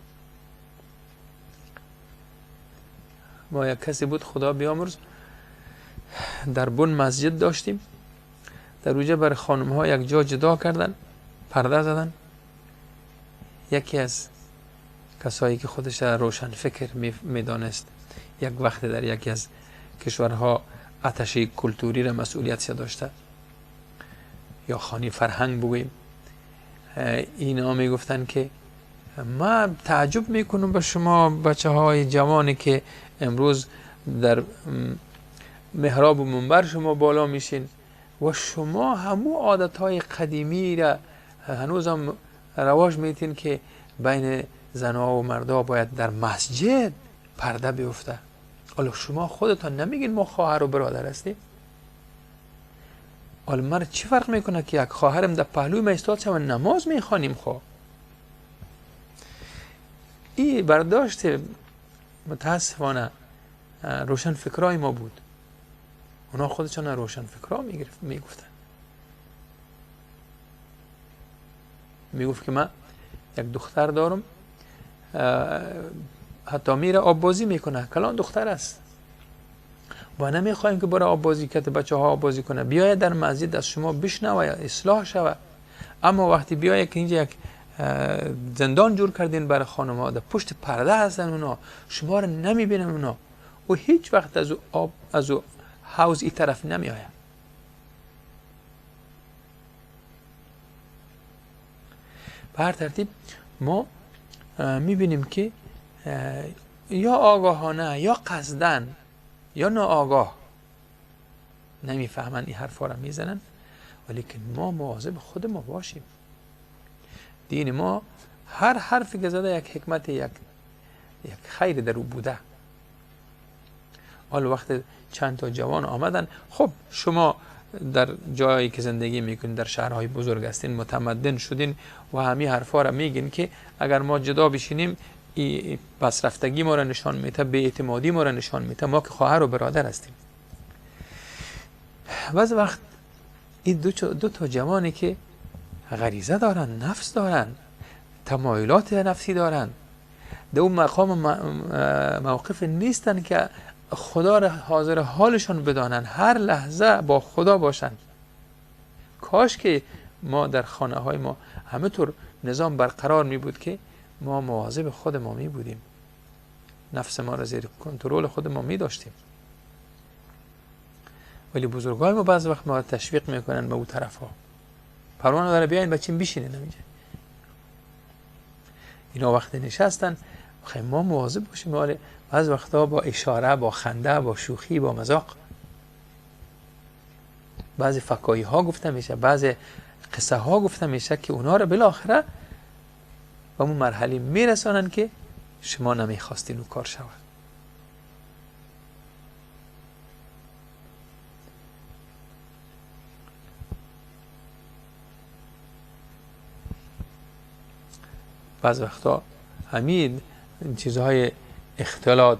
ما یک کسی بود خدا بیامرز، در بن مسجد داشتیم، در اونجا برای خانم ها یک جا جدا کردن، پرده زدن. یکی از کسایی که خودش روشن فکر میدانست، یک وقت در یکی از کشورها آتش کلتوری را مسئولیت داشته یا خانی فرهنگ بگوییم، اینا میگفتن که ما تعجب میکنم به شما بچه های جوانی که امروز در محراب و منبر شما بالا میشین و شما همو عادت های قدیمی را هنوز هم رواج میتین که بین زنها و مردا باید در مسجد پرده بیفته. حالا شما خودتان نمیگین ما خواهر و برادر هستیم؟ حالا من چی فرق میکنه که یک خواهرم در پهلوی ما ایستاد شد و نماز میخوانیم؟ خب این برداشت متاسفانه روشن فکرای ما بود. اونا خودشان روشن فکرا میگفتن. میگفت که من یک دختر دارم، حتی میره آب بازی میکنه، کلان دختر است و نمیخوایم که برای آب بازی که بچه ها آب بازی کنه، بیاید در مسجد از شما بشنوه یا اصلاح شوه. اما وقتی بیاید که اینجا یک زندان جور کردین برای خانم ها، در پشت پرده هستن اونا، شما رو نمیبینن اونا، و هیچ وقت از او آب از او حوض این طرف نمیآید. به هر ترتیب ما میبینیم که یا آگاهانه یا قصدن یا ناآگاه نمیفهمن این حرفا را میزنن، ولیکن ما مواظب خود ما باشیم. دین ما هر حرفی که زده یک حکمت، یک خیر در او بوده. حالا وقت چند تا جوان آمدن، خب شما در جایی که زندگی میکنین، در شهرهای بزرگ هستین، متمدن شدین و همین حرفا را میگین که اگر ما جدا بشینیم پس رفتگی ما را نشان میده، به اعتمادی ما را نشان میده، ما که خواهر و برادر هستیم. بعض وقت این دو تا جوانی که غریزه دارن، نفس دارن، تمایلات نفسی دارن، در اون مقام موقف نیستن که خدا را حاضر حالشان بدانن، هر لحظه با خدا باشن. کاش که ما در خانه های ما همه طور نظام برقرار می بود که ما مواظب خود ما می بودیم، نفس ما را زیر کنترل خود ما می داشتیم. ولی بزرگای ما بعض وقت ما را تشویق میکنن به اون طرف ها، پروا نداره بیاین بچین بشینن اینجا. اینا وقت نشستن، خیلی ما مواظب باشیم. ولی بعض وقتا با اشاره، با خنده، با شوخی، با مزاق، بعضی فکایی ها گفته میشه، بعضی قصه ها گفته میشه که اونا رو بالاخره به اون مرحله میرسانن که شما نمیخواستین اون کار شود. بعض وقتا همین چیزهای اختلاط،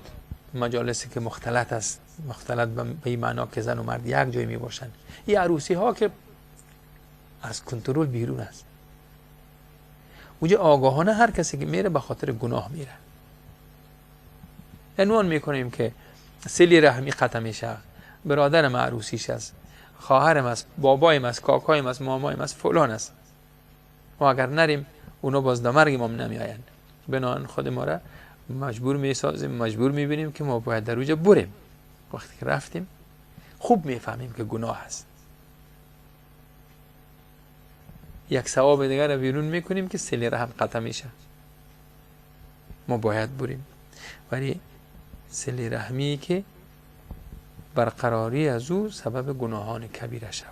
مجالسی که مختلط است، مختلط به این معنا که زن و مرد یک جای می باشن، این عروسی ها که از کنترل بیرون است، اونجا آگاهانه هر کسی که میره به خاطر گناه میره. عنوان میکنیم که سلی رحمی قطع میشه، برادرم عروسیش است، خواهرم است، بابایم است، کاکایم است، مامایم است، فلان است. ما اگر نریم اونا باز در مرگ ما نمیآیند. بنابراین خود ما را مجبور میسازیم، مجبور میبینیم که ما باید در اونجا بریم. وقتی که رفتیم خوب میفهمیم که گناه است. یک ثواب دیگر رو بیرون میکنیم که سلی رحم قطع میشه، ما باید بریم. ولی سلی رحمی که برقراری از او سبب گناهان کبیره شود.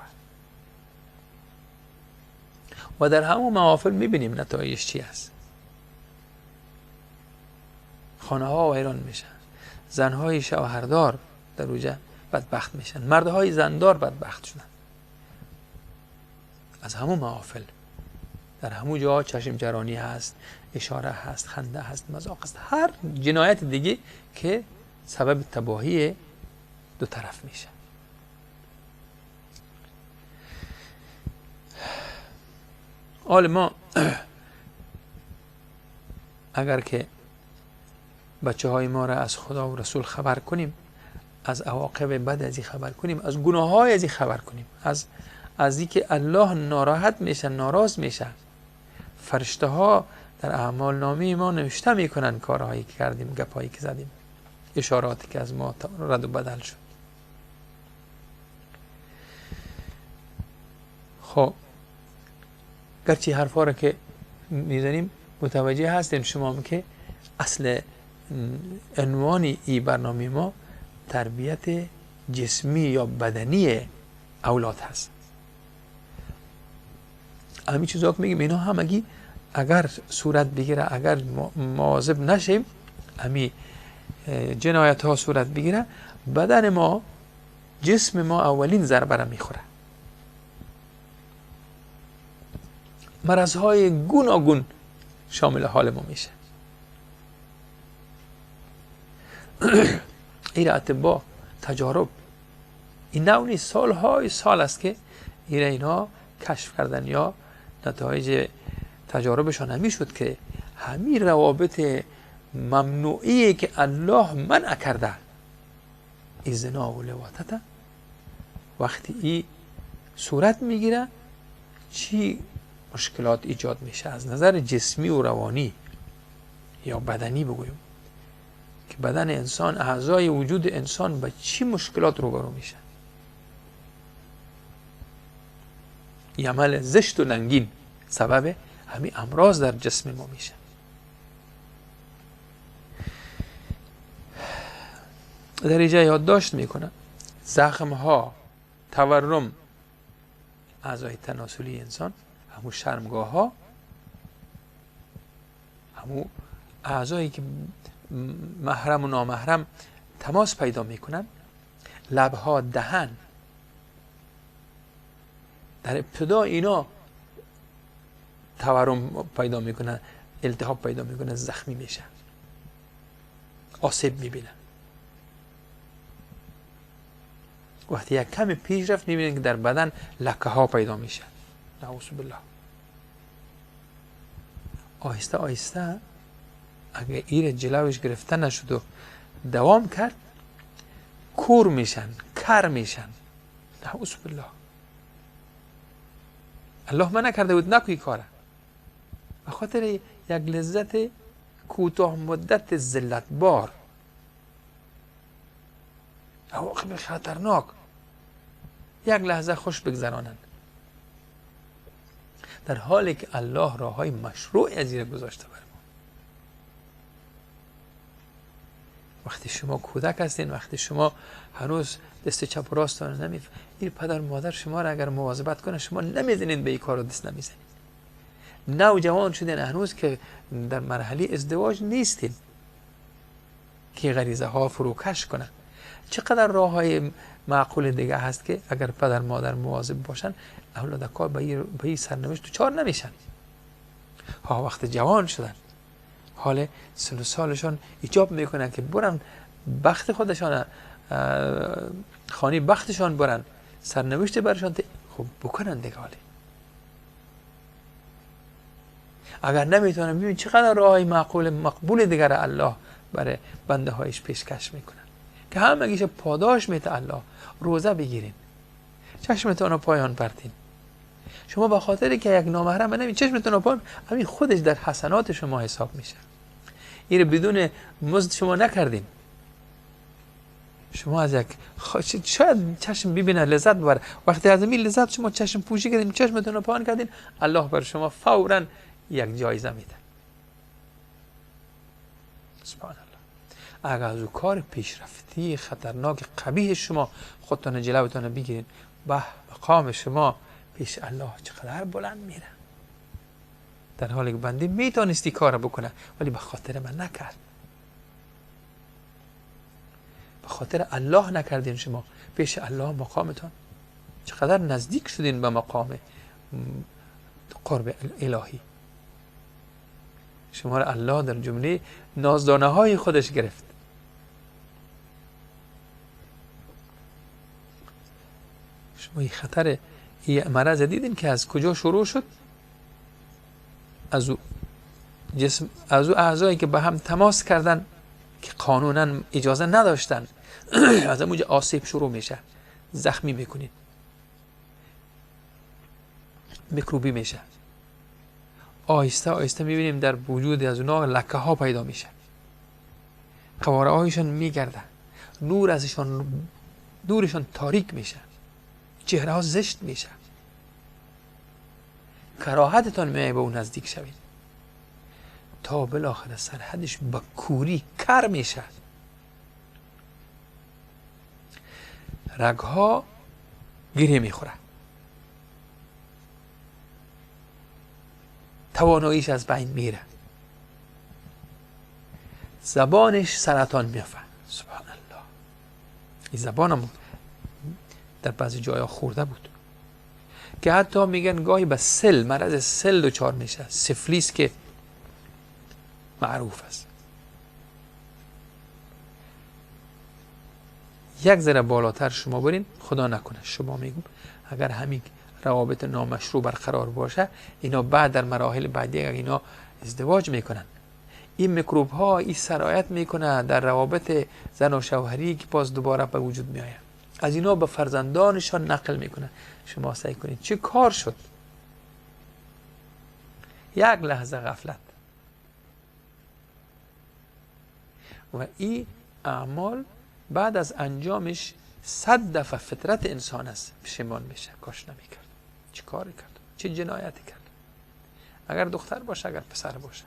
و در همون محافل میبینیم نتایج چی است. خانه ها ویران میشن، زنهای شوهردار در اوجه بدبخت میشن، مردهای زندار بدبخت شدن. از همون محافل در همون جا چشم جرانی هست، اشاره هست، خنده هست، مذاق هست، هر جنایت دیگه که سبب تباهی دو طرف میشه. حال ما اگر که بچه های ما را از خدا و رسول خبر کنیم، از عواقب بد از این خبر کنیم، از گناه های از این خبر کنیم، از اینکه الله ناراحت میشه، ناراض میشه، فرشته ها در اعمال نامه ما نوشته میکنن کارهایی که کردیم، گپایی که زدیم، اشاراتی که از ما رد و بدل شد. خب گرچه حرفا رو که میزنیم متوجه هستیم شما که اصل عنوان ای برنامه ما تربیت جسمی یا بدنی اولاد هست. همین چیزا که میگیم اینا همگی اگر صورت بگیره، اگر مواظب نشیم، همین جنایت ها صورت بگیره، بدن ما، جسم ما اولین ضربه را میخوره. مرض های گوناگون شامل حال ما میشه. این اطباء تجارب این نوعی سالهای سال است که اینا کشف کردن یا نتایج تجاربشان همی شد که همین روابط ممنوعی که الله منع کرده، ای زنا و لواطت، وقتی ای صورت میگیره چی مشکلات ایجاد میشه از نظر جسمی و روانی یا بدنی بگویم، که بدن انسان، اعضای وجود انسان با چی مشکلات روبرو میشه. این عمل زشت و ننگین سبب همین امراض در جسم ما میشه. در اینجا یادداشت میکنم زخم ها، تورم اعضای تناسلی انسان، همون شرمگاه ها، همون اعضایی که محرم و نامحرم تماس پیدا میکنن، لبها، دهن، در ابتدا اینا تورم پیدا میکنن، التهاب پیدا میکنن، زخمی میشن، آسیب میبینن. وقتی یک کمی پیش رفت میبینن که در بدن لکه ها پیدا میشه، نعوذ بالله. آهسته آهسته اگه ایر جلوش گرفته نشد و دوام کرد، کور میشن، کر میشن، نعوذ بالله. الله منع کرده بود نکوی کاره، به خاطر یک لذت کوتاه مدت ذلت بار، عواقب خطرناک، یک لحظه خوش بگذرانند، در حالی که الله راه های مشروع از این گذاشته بر ما. وقتی شما کودک هستین، وقتی شما هنوز دست چپ و راست نمی، این پدر مادر شما را اگر مواظبت کنه، شما نمیزنید به این کار رو دست نمیزنید. نوجوان شدین، هنوز که در مرحله ازدواج نیستین که غریزه ها فروکش کنه. چقدر راه های معقول دیگه هست که اگر پدر مادر مواظب باشن، اولاد کار به این سرنوشت دچار نمیشن. ها وقت جوان شدن، حال سن و سالشان ایجاب میکنن که برن بخت خودشان، خانه بختشان برن، سرنوشت برشان خب بکنن دیگه. حالی اگر نمیتونن، ببین چقدر راه های معقول مقبول دیگر الله برای بنده هایش پیشکش میکنن که همگیش پاداش میده الله. روزه بگیرین، چشمتون رو پایان پرتین. شما به خاطر که یک نامحرم نمی چشمتون رو پایان، همین خودش در حسنات شما حساب میشه. این بدون مزد شما نکردین. شما از یک شاید چشم ببینه لذت ببره، وقتی از این لذت شما چشم پوشی کردین، چشمتون رو پایان کردین، الله بر شما فوراً یک جایزه میده. سبحان الله. اگر از او کار پیشرفتی خطرناک قبیح شما خودتان جلوتان بگیرین، به مقام شما پیش الله چقدر بلند میره. در حالی که بنده میتونستی کار بکنه ولی به خاطر من نکرد، به خاطر الله نکردین. شما پیش الله مقامتان چقدر نزدیک شدین به مقام قرب الهی. شما را الله در جمله نازدانه های خودش گرفت. شما این خطر، این مرض دیدین که از کجا شروع شد؟ از او جسم، از او اعضایی که به هم تماس کردن که قانونا اجازه نداشتن، از اونجا آسیب شروع میشه، زخمی میکنین، میکروبی میشه، آهسته آهسته میبینیم در وجود از اونا لکه ها پیدا میشه، قواره هایشان میگرده، نور ازشان، نورشان تاریک میشه، چهره ها زشت میشه، کراهتتان میایه به اون نزدیک شوید، تا بالاخره سرحدش به کوری کر میشه، رگها گره میخوره، تواناییش از بین میره، زبانش سرطان میافه. سبحان الله، این زبانم در بعضی جایا خورده بود که حتی میگن گاهی به سل، مرض سل دچار میشه، سفلیس که معروف است. یک ذره بالاتر شما برین، خدا نکنه شما میگم اگر همین روابط نامشروع برقرار باشه، اینا بعد در مراحل بعدی اگر اینا ازدواج میکنن، این میکروب ها این سرایت میکنه در روابط زن و شوهری که باز دوباره به وجود میآید، از اینا به فرزندانشان نقل میکنه. شما سعی کنید چه کار شد، یک لحظه غفلت و این اعمال بعد از انجامش 100 دفعه فطرت انسان است پشیمان میشه، کاش نمیکرد، چه کاری کرد، چه جنایتی کرد. اگر دختر باشه، اگر پسر باشه،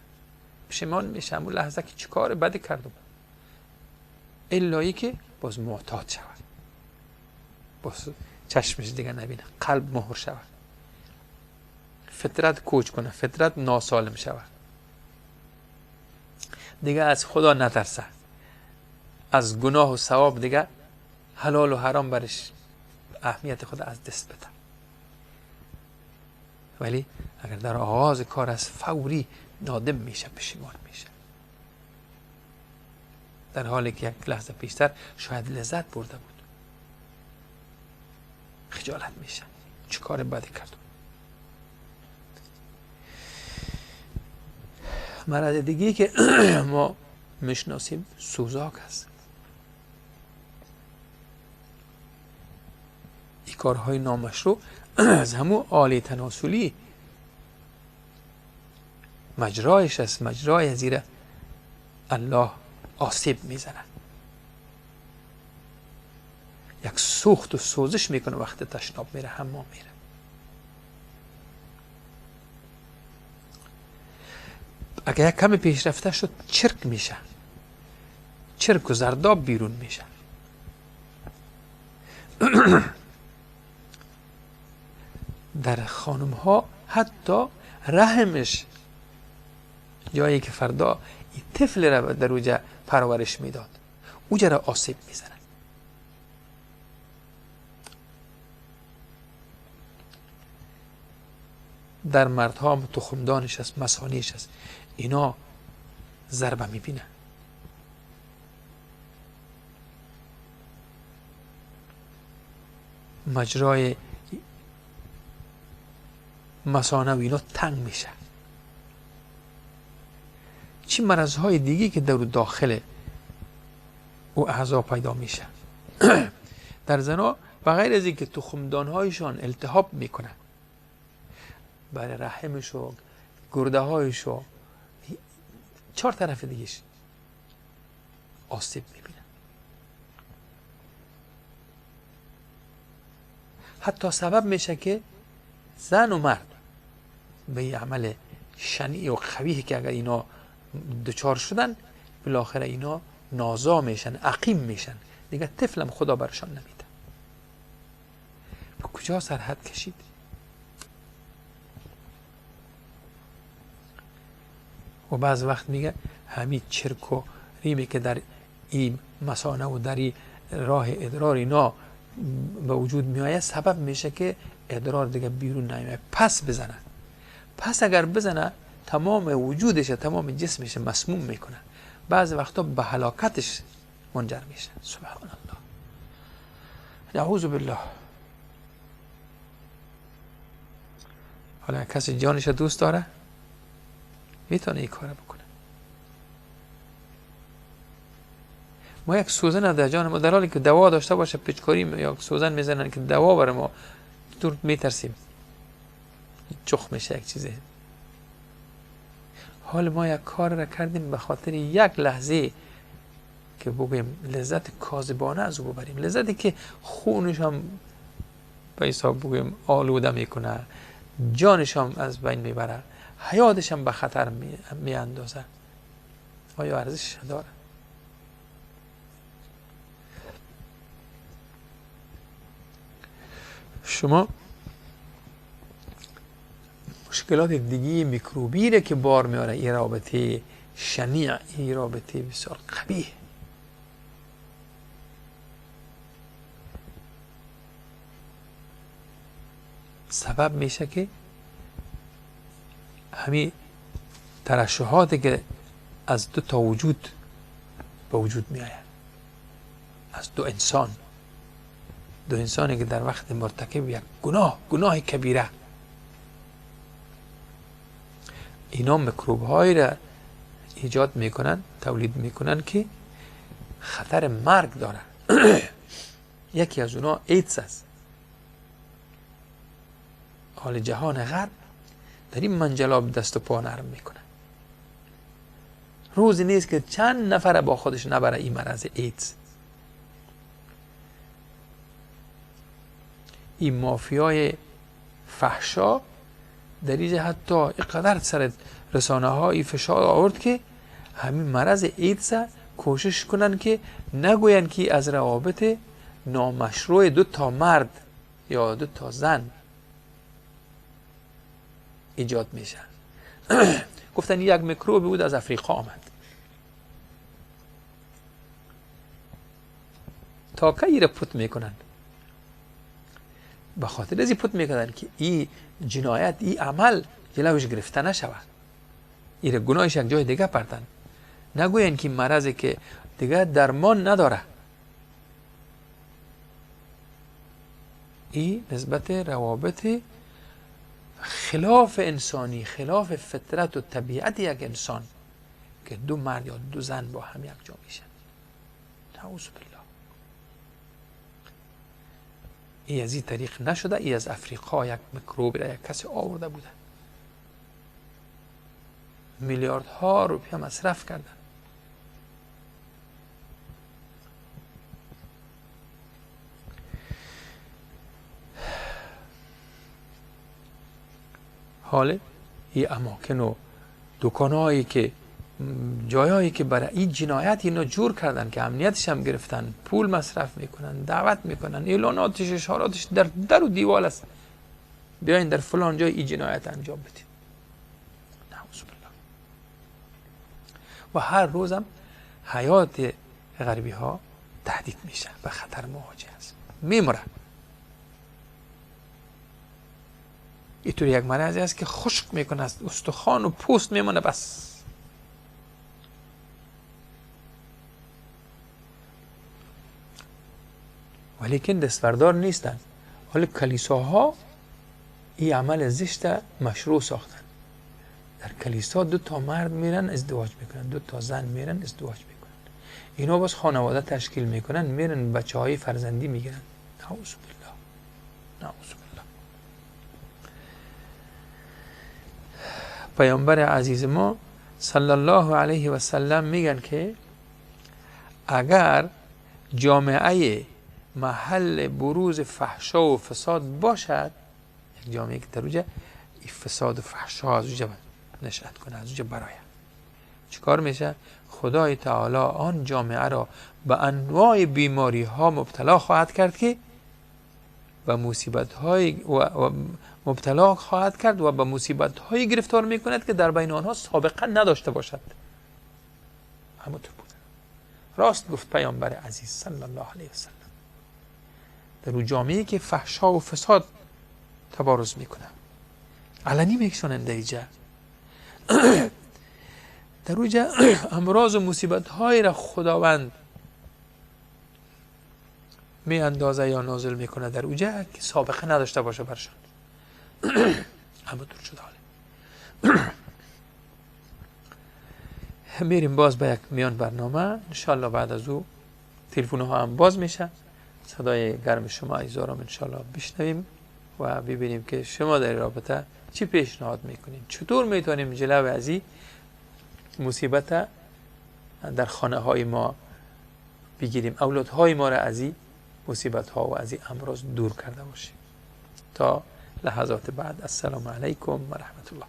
پشیمان میشه همون لحظه که چه کار بدی کردم، الایی که باز معتاد شود، باز چشمش دیگه نبینه، قلب مهر شود، فطرت کوچ کنه، فطرت ناسالم شود، دیگه از خدا نترسه، از گناه و ثواب دیگه حلال و حرام برش اهمیت خود از دست بده. ولی اگر در آغاز کار از فوری نادم میشه، پشیمان میشه، در حالی که یک لحظه پیشتر شاید لذت برده بود، خجالت میشه، چه کار بدی کردم. مرض دیگه که ما میشناسیم سوزاک است. این کارهای نامشروع از همون آله تناسلی مجرایش است، مجرای زیر الله آسیب میزنه، یک سوخت و سوزش میکنه وقت تشناب میره، حمام میره. اگر یک کمی پیشرفته شد چرک میشه، چرک و زرداب بیرون میشه. در خانم ها حتی رحمش، جایی که فردا این طفل را در اوجه پرورش میداد، اوجه را آسیب میزنه. در مردها هم تخمدانش است، مثانه‌اش است، اینا ضربه میبینه. مجرای مثانه و اینا تنگ میشه. چی مرضهای دیگه که در داخل او اعضا پیدا میشه. در زنا بغیر از اینکه تخمدانهایشان التهاب میکنه، برای رحمش و گرده هایش و 4 طرف دیگهش آسیب میبینه. حتی سبب میشه که زن و مرد به یه عمل شنیع و قویه که اگر اینا دچار شدن، بالاخره اینا نازا میشن، عقیم میشن، دیگه طفلم خدا برشان نمیده. به کجا سرحد کشید؟ و بعض وقت میگه همین چرک و ریمی که در این مثانه و در این راه ادرار اینا به وجود میآید، سبب میشه که ادرار دیگه بیرون نیاید، پس بزنه. پس اگر بزنه تمام وجودش، تمام جسمش مسموم میکنه، بعض وقتا به هلاکتش منجر میشه. سبحان الله، نعوذ بالله. حالا کسی جانش دوست داره میتونه این کار بکنه. ما یک سوزن در جان ما، در حالی که دوا داشته باشه پیچکاری یا سوزن میزنن که دوا برای ما، دور میترسیم چخ میشه یک چیزی. حال ما یک کار را کردیم به خاطر یک لحظه که بگویم لذت کاذبانه از او ببریم، لذتی که خونش هم به حساب بگویم آلوده میکنه، جانش هم از بین میبره، حیاتش هم به خطر میاندازه. آیا ارزشش داره؟ شما مشکلات دیگه میکروبی را که بار میاره، این رابطه شنیع، این رابطه بسیار قبیح، سبب میشه که همین ترشحاتی که از دو تا وجود به وجود می آید، از دو انسان، دو انسانی که در وقت مرتکب یک گناه، گناه کبیره، اینا میکروب هایی را ایجاد میکنن، تولید میکنن که خطر مرگ داره. یکی از اونا ایدز است. حال جهان غرب در این منجلاب دست و پا نرم میکنه. روزی نیست که چند نفر با خودش نبره این مرض ایدز. این مافیای فحشا در اینجا حتی اینقدر سر رسانه ها فشار آورد که همین مرض ایدز کوشش کنن که نگوین که از روابط نامشروع دو تا مرد یا دو تا زن ایجاد میشه. گفتن یک میکروب بود از افریقا آمد. تا کی را پت میکنن؟ به خاطر از این پت میکنن که این جنایت، این عمل جلوش گرفته نشود، این را گناهش یک جای دیگه پرتن، نگوین که مرضی که دیگه درمان نداره. این نسبت روابط خلاف انسانی، خلاف فطرت و طبیعت یک انسان که دو مرد یا دو زن با هم یک جا میشن. نعوذ بالله. ای از این طریق نشده، ای از افریقا یک میکروب را یک کسی آورده بوده، میلیاردها روپیه مصرف کردن. حال این اماکن و دکانهایی که جایهایی که برای این جنایت اینا جور کردن که امنیتش هم گرفتن، پول مصرف میکنن، دعوت میکنن، اعلاناتش، اشاراتش در در و دیوال است، بیاین در فلان جای این جنایت انجام بدین. نعوذ بالله. و هر روزم حیات غربی ها تهدید میشه، به خطر مواجه است، میمره. اینطور یک مرضی است که خشک میکنه، است استخوان و پوست میمونه بس. ولیکن دستبردار نیستن. حالا کلیساها این عمل زشت مشروع ساختن. در کلیسا دو تا مرد میرن ازدواج میکنن، دو تا زن میرن ازدواج میکنن، اینا باز خانواده تشکیل میکنن، میرن بچه های فرزندی میگیرن. نعوذ بالله، نعوذ بالله. پیامبر عزیز ما صلی الله علیه و سلم میگن که اگر جامعه محل بروز فحشا و فساد باشد، یک جامعه که در اونجا فساد و فحشا از اونجا نشأت کنه، از اونجا براید، چیکار میشه؟ خدای تعالی آن جامعه را به انواع بیماری ها مبتلا خواهد کرد که به مصیبت های و مبتلا خواهد کرد و به مصیبت های گرفتار میکند که در بین آنها سابقه نداشته باشد. همونطور بود. راست گفت پیامبر عزیز صلی الله علیه وسلم. در او جامعه که فحشا و فساد تبارز میکنه، علنی میکشانند اینجا، در اوجا امراض و مصیبت های را خداوند می اندازه یا نازل میکنه در اوجا که سابقه نداشته باشه برشان. همونطور شد. حاله میریم باز به یک میان برنامه، انشالله بعد از او تلفن ها هم باز میشه، صدای گرم شما عزیزان انشالله بشنویم و ببینیم که شما در رابطه چی پیشنهاد میکنین، چطور میتونیم جلو از این مصیبت در خانه های ما بگیریم، اولادهای ما را از این مصیبت ها و از این امراض دور کرده باشیم. تا لحظات بعد، السلام علیکم و رحمت الله.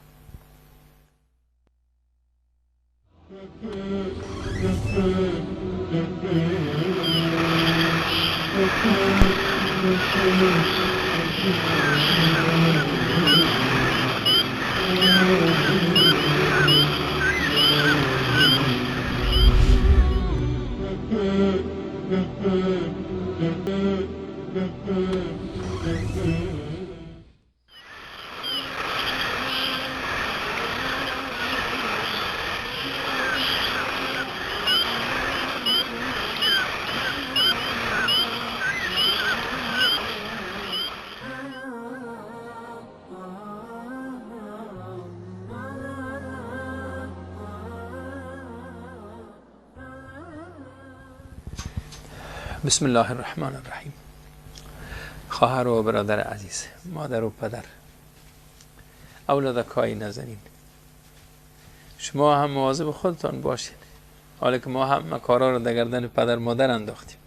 بسم الله الرحمن الرحیم. خواهر و برادر عزیز، مادر و پدر، اولادکای نازنین، شما هم مواظب خودتان باشین. حالا که ما هم کارا رو در گردن پدر مادر انداختیم،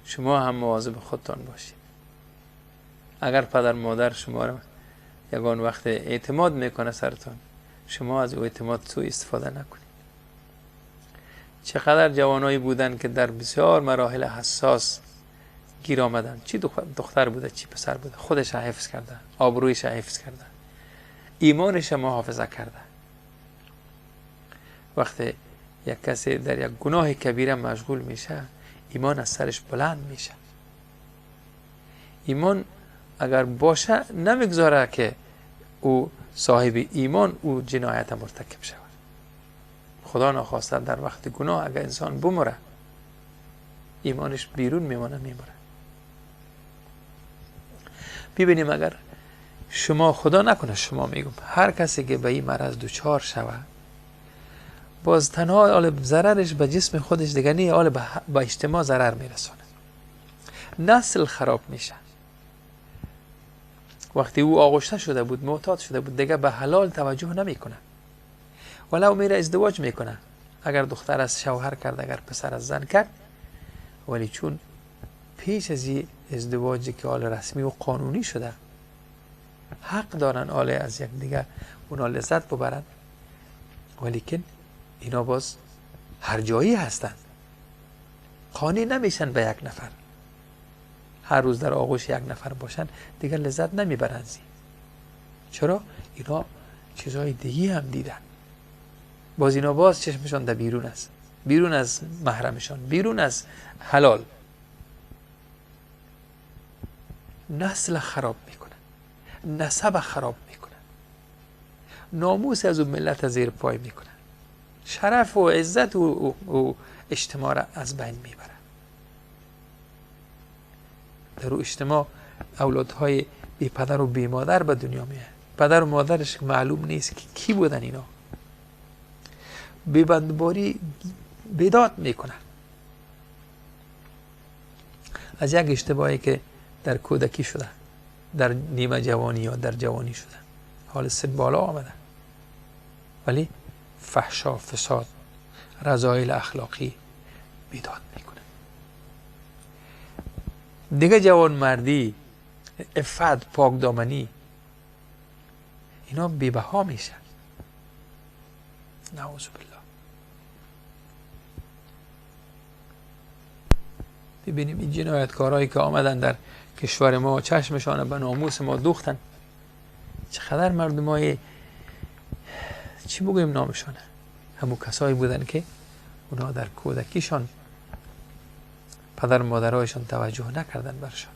شما هم مواظب خودتان باشین. اگر پدر مادر شما رو یگان وقت اعتماد میکنه سرتان، شما از او اعتماد سوء استفاده نکنید. چقدر جوانایی بودن که در بسیار مراحل حساس گیر آمدن، چی دختر بوده چی پسر بوده، خودش حفظ کرده، آبرویش حفظ کرده، ایمانش محافظه کرده. وقتی یک کسی در یک گناه کبیره مشغول میشه، ایمان از سرش بلند میشه. ایمان اگر باشه نمیگذاره که او صاحب ایمان او جنایت مرتکب شود. خدا نخواسته در وقت گناه اگر انسان بمره، ایمانش بیرون میمانه، میمره. ببینیم اگر شما، خدا نکنه شما میگم، هر کسی که به این مرض دچار شود، باز تنها حال ضررش به جسم خودش دیگه نیه، حال به اجتماع ضرر میرسانه، نسل خراب میشه. وقتی او آغشته شده بود، معتاد شده بود، دیگه به حلال توجه نمیکنه، ولو میره ازدواج میکنه، اگر دختر از شوهر کرد، اگر پسر از زن کرد، ولی چون پیش از این ازدواجی که حال رسمی و قانونی شده، حق دارن حال از یک دیگه اونا لذت ببرن، ولیکن اینا باز هر جایی هستن، قانع نمیشن به یک نفر. هر روز در آغوش یک نفر باشن دیگه لذت نمیبرن. چرا؟ اینا چیزهای دیگه هم دیدن. باز اینا باز چشمشان در بیرون است، بیرون از محرمشان، بیرون از حلال. نسل خراب میکنن، نسب خراب میکنن، ناموس از اون ملت زیر پای میکنن، شرف و عزت و اجتماع را از بین میبرن. در او اجتماع اولادهای بی پدر و بی مادر به دنیا میاد، پدر و مادرش معلوم نیست که کی بودن. اینا بی‌بندباری بیداد میکنن از یک اشتباهی که در کودکی شده، در نیمه جوانی یا در جوانی شده، حال سن بالا آمده، ولی فحشا، فساد، رذایل اخلاقی بیداد میکنه. دیگه جوان مردی، عفت، پاک دامنی، اینا بی‌بها میشن. نعوذ بالله. ببینیم این جنایتکارهایی که آمدن در کشور ما، چشمشان به ناموس ما دوختن، چقدر مردمای چی بگویم نامشانه، همون کسایی بودن که اونا در کودکیشان پدر و مادرهایشان توجه نکردن برشان،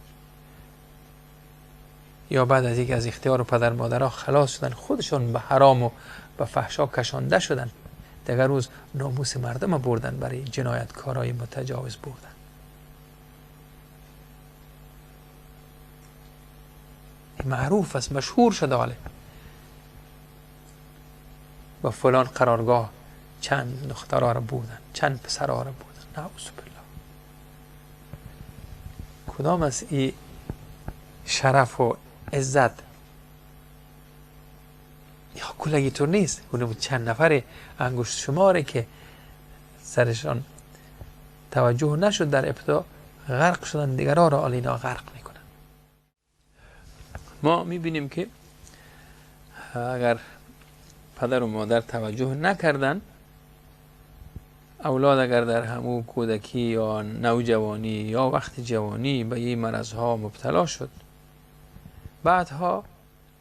یا بعد از اینکه از اختیار پدر مادرها خلاص شدن، خودشان به حرام و به فحشا کشانده شدن، دیگر روز ناموس مردم بردن، برای جنایتکارای متجاوز بردن. معروف است، مشهور شده حاله با فلان قرارگاه چند دخترها را بردن، چند پسرها را بردن. نعوذ بالله. کدام از این شرف و عزت یا کلگی طور نیست، اونم چند نفر انگشت شماره که سرشان توجه نشد در ابتدا غرق شدن، دیگرها را آلینا غرق میکنن. ما میبینیم که اگر پدر و مادر توجه نکردن، اولاد اگر در همو کودکی یا نوجوانی یا وقت جوانی به این مرض ها مبتلا شد، بعدها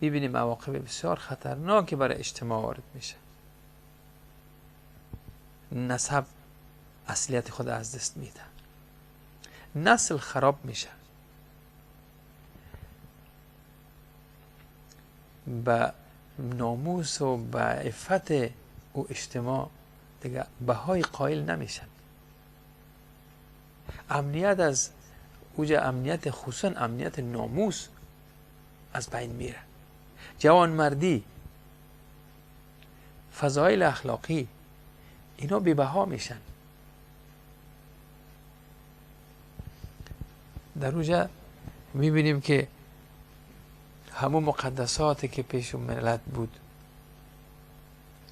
میبینیم عواقب بسیار خطرناکی برای اجتماع وارد میشه. نسب اصلیت خود از دست میده، نسل خراب میشه، به ناموس و به عفت و اجتماع دیگه بهای قائل نمیشن. امنیت از اوج امنیت، خصوصا امنیت ناموس از بین میره. جوانمردی، فضایل اخلاقی، اینا بی بها میشن. در اوج میبینیم که همون مقدساتی که پیش ملت بود،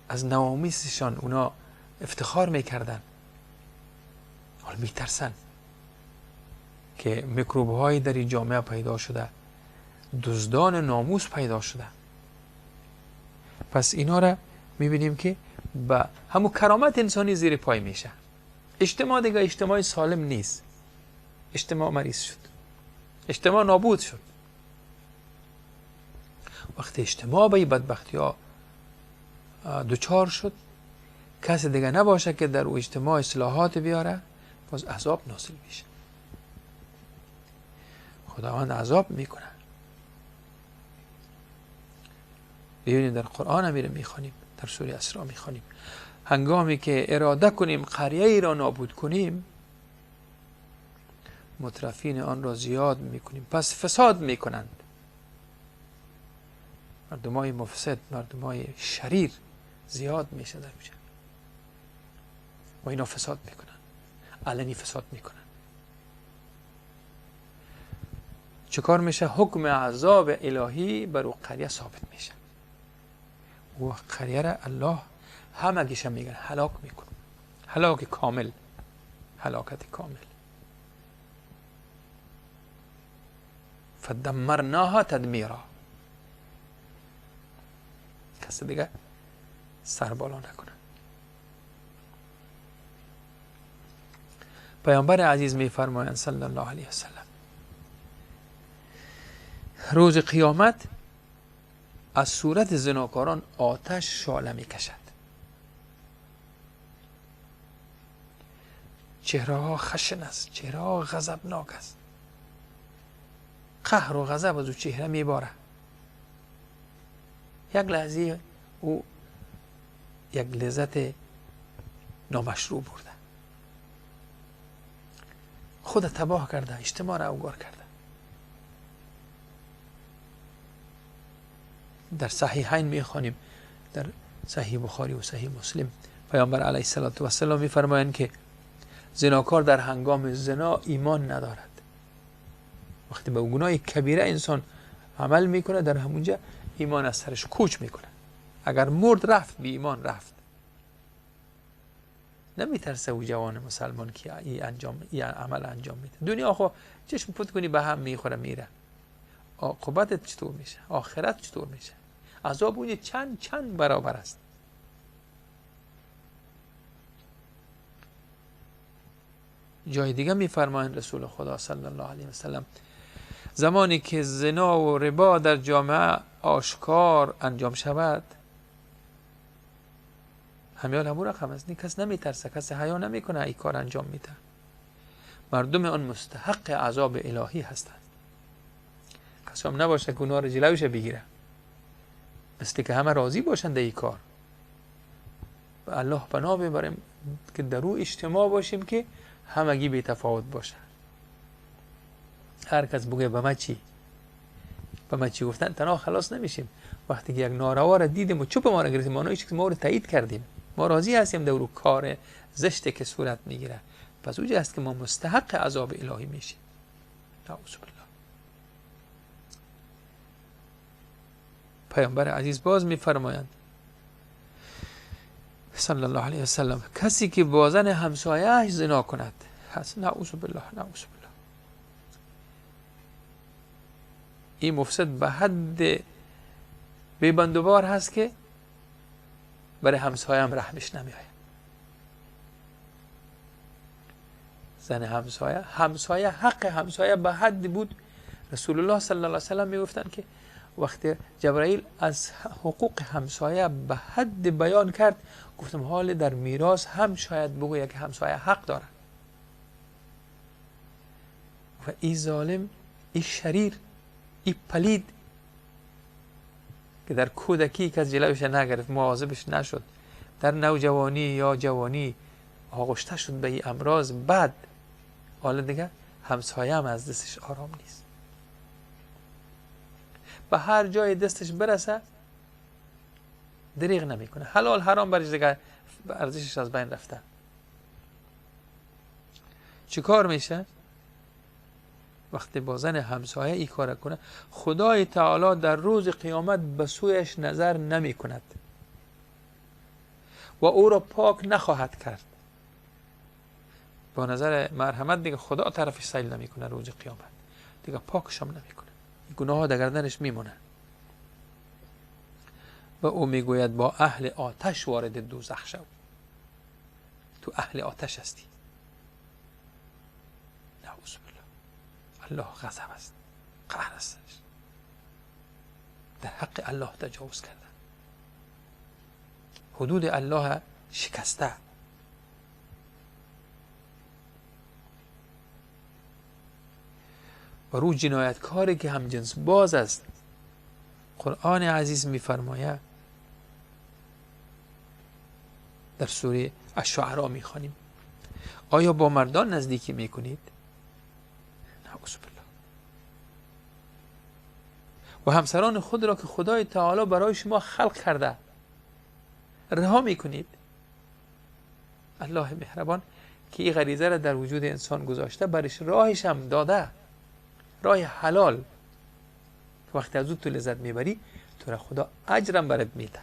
از نوامیسشان اونا افتخار میکردن، حال میترسن که میکروب های در این جامعه پیدا شده، دزدان ناموس پیدا شده. پس اینا را میبینیم که با همون کرامت انسانی زیر پای میشه. اجتماع دیگه اجتماع سالم نیست، اجتماع مریض شد، اجتماع نابود شد. وقتی اجتماع به بدبختی ها دچار شد، کسی دیگه نباشه که در او اجتماع اصلاحات بیاره، باز عذاب نازل میشه. خداوند عذاب میکنه. ببینید در قرآن هم میخوانیم، در سوره اسراء میخوانیم، هنگامی که اراده کنیم قریه ای را نابود کنیم، مترفین آن را زیاد میکنیم، پس فساد میکنند. مردمای مفسد، مردمای شریر زیاد میشه در میشه و اینا فساد میکنن، علنی فساد میکنن. چه کار میشه؟ حکم عذاب الهی بر او قریه ثابت میشه. و قریه را الله همگیش میگن هلاک میکنه، هلاک کامل، هلاکت کامل. فدمرناها تدمیرا، کس دیگه سر بالا نکنه. پیامبر عزیز میفرمایند صلی الله علیه وسلم، روز قیامت از صورت زناکاران آتش شعله میکشد، چهره ها خشن است، چهره ها غضبناک است، قهر و غضب از او چهره میباره. یک لحظه او یک لذت نامشروع برده، خود تباه کرده، اجتماع را اوگار کرده. در صحیحین میخوانیم، در صحیح بخاری و صحیح مسلم، پیامبر علیه الصلاة والسلام میفرمایند که زناکار در هنگام زنا ایمان ندارد. وقتی به گناه کبیره انسان عمل میکنه، در همونجا ایمان از سرش کوچ میکنه. اگر مرد رفت، بی ایمان رفت. نمیترسه او جوان مسلمان که این عمل انجام میده. دنیا خو چشم پوت کنی به هم میخوره میره. عاقبتت چطور میشه؟ آخرت چطور میشه؟ عذاب اون چند چند برابر است. جای دیگه میفرمایند رسول خدا صلی الله علیه وسلم، زمانی که زنا و ربا در جامعه آشکار انجام شود، همیال همون رقم است، کس نمیترسه، کس حیا نمیکنه، این کار انجام میده. مردم آن مستحق عذاب الهی هستند. کسی هم نباشه که اونها رو جلوش بگیره، مثل که همه راضی باشند در این کار. و الله پناه ببریم که در او اجتماع باشیم که همگی بی تفاوت باشه. هر کس بگه به من چی، به من چی گفتن، تنها خلاص نمیشیم. وقتی که یک ناروا را دیدیم و چوب ما را گرفتیم، ما هیچ ما رو تایید کردیم، ما راضی هستیم در او کار زشته که صورت میگیره، پس اوج است که ما مستحق عذاب الهی میشیم. نعوذ بالله. پیامبر عزیز باز میفرمایند صلی الله علیه وسلم کسی که با زن همسایه‌اش زنا کند، نعوذ بالله نعوذ بالله، این مفسد به حد بی‌بندوبار هست که برای همسایه هم رحمش نمیآید. زن همسایه، همسایه حق همسایه به حد بود. رسول الله صلی الله علیه وسلم میگفتند که وقتی جبرائیل از حقوق همسایه به حد بیان کرد، گفتم حال در میراث هم شاید بگوید که همسایه حق داره. و ای ظالم، ای شریر، ای پلید که در کودکی که از جلوش نگرفت، مواظبش نشد، در نوجوانی یا جوانی آغشته شد به این امراض بد، حالا دیگه همسایه هم از دستش آرام نیست. به هر جای دستش برسه دریغ نمیکنه، حلال حرام برش دیگه ارزشش از بین رفته. چی کار میشه؟ وقتی با زن همسایه ای کار کنه، خدای تعالی در روز قیامت به سویش نظر نمی کند و او را پاک نخواهد کرد. با نظر مرحمت دیگه خدا طرفش سیل نمی کنه روز قیامت، دیگه پاکش هم نمی کنه، گناه ها در گردنش میمونه و او میگوید با اهل آتش وارد دوزخ شو، تو اهل آتش هستی. نعوذ بالله. الله غضب است، قهر است، در حق الله تجاوز کرده، حدود الله شکسته. و رو جنایتکاری که هم جنس باز است، قرآن عزیز میفرماید در سوره الشعراء میخوانیم، آیا با مردان نزدیکی میکنید؟ نعوذ بالله. و همسران خود را که خدای تعالی برای شما خلق کرده رها میکنید؟ الله مهربان که این غریزه را در وجود انسان گذاشته، برش راهش هم داده، راه حلال. وقتی از او تو لذت میبری، تو را خدا اجرم برات میده.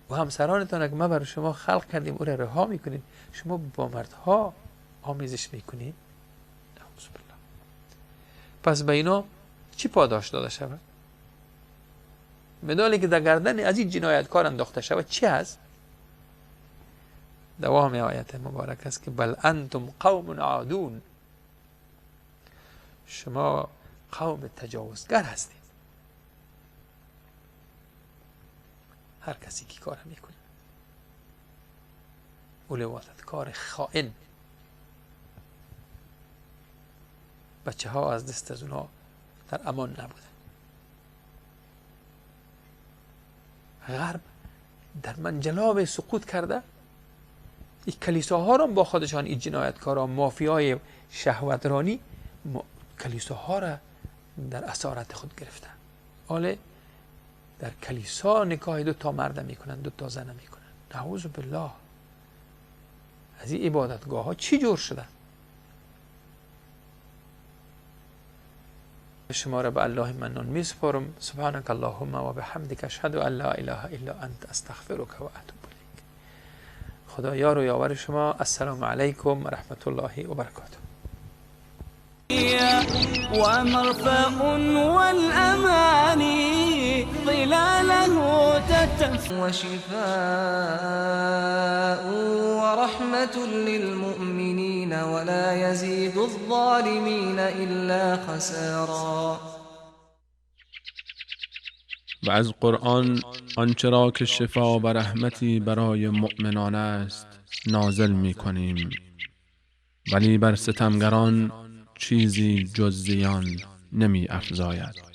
و همسرانتان که ما برای شما خلق کردیم او را رها میکنید، شما با مردها آمیزش میکنید؟ نعوذ بالله. پس به اینا چی پاداش داده شود؟ مدالی که در گردن از این جنایتکار انداخته شود چی هست؟ دوام آیت مبارک است که بل انتم قوم عادون، شما قوم تجاوزگر هستید. هر کسی که کار میکنه، اولواتکار خائن، بچه ها از دست از اونها در امان نبودن. غرب در منجلاب سقوط کرده، این کلیساها را با خودشان، این جنایتکارا، مافیای شهوترانی، کلیساها را در اسارت خود گرفتن. حالا در کلیسا نکاح دو تا مرد میکنن، دو تا زن میکنن. نعوذ بالله. از این عبادتگاه ها چی جور شدن؟ شما را به الله منان میسپارم. سبحانك اللهم و بحمدک اشهد ان لا اله الا انت استغفرک و اتوب الیک. خدا یار و یاور شما. السلام علیکم و رحمت الله و برکاته. ومرفأ والأماني ظلاله تتف وشفاء ورحمة للمؤمنين ولا يزيد الظالمين إلا خسارا. و از قرآن آنچه را که شفا و رحمتی برای مؤمنان است نازل می کنیم، ولی بر ستمگران چیزی جز زیان نمی افزاید.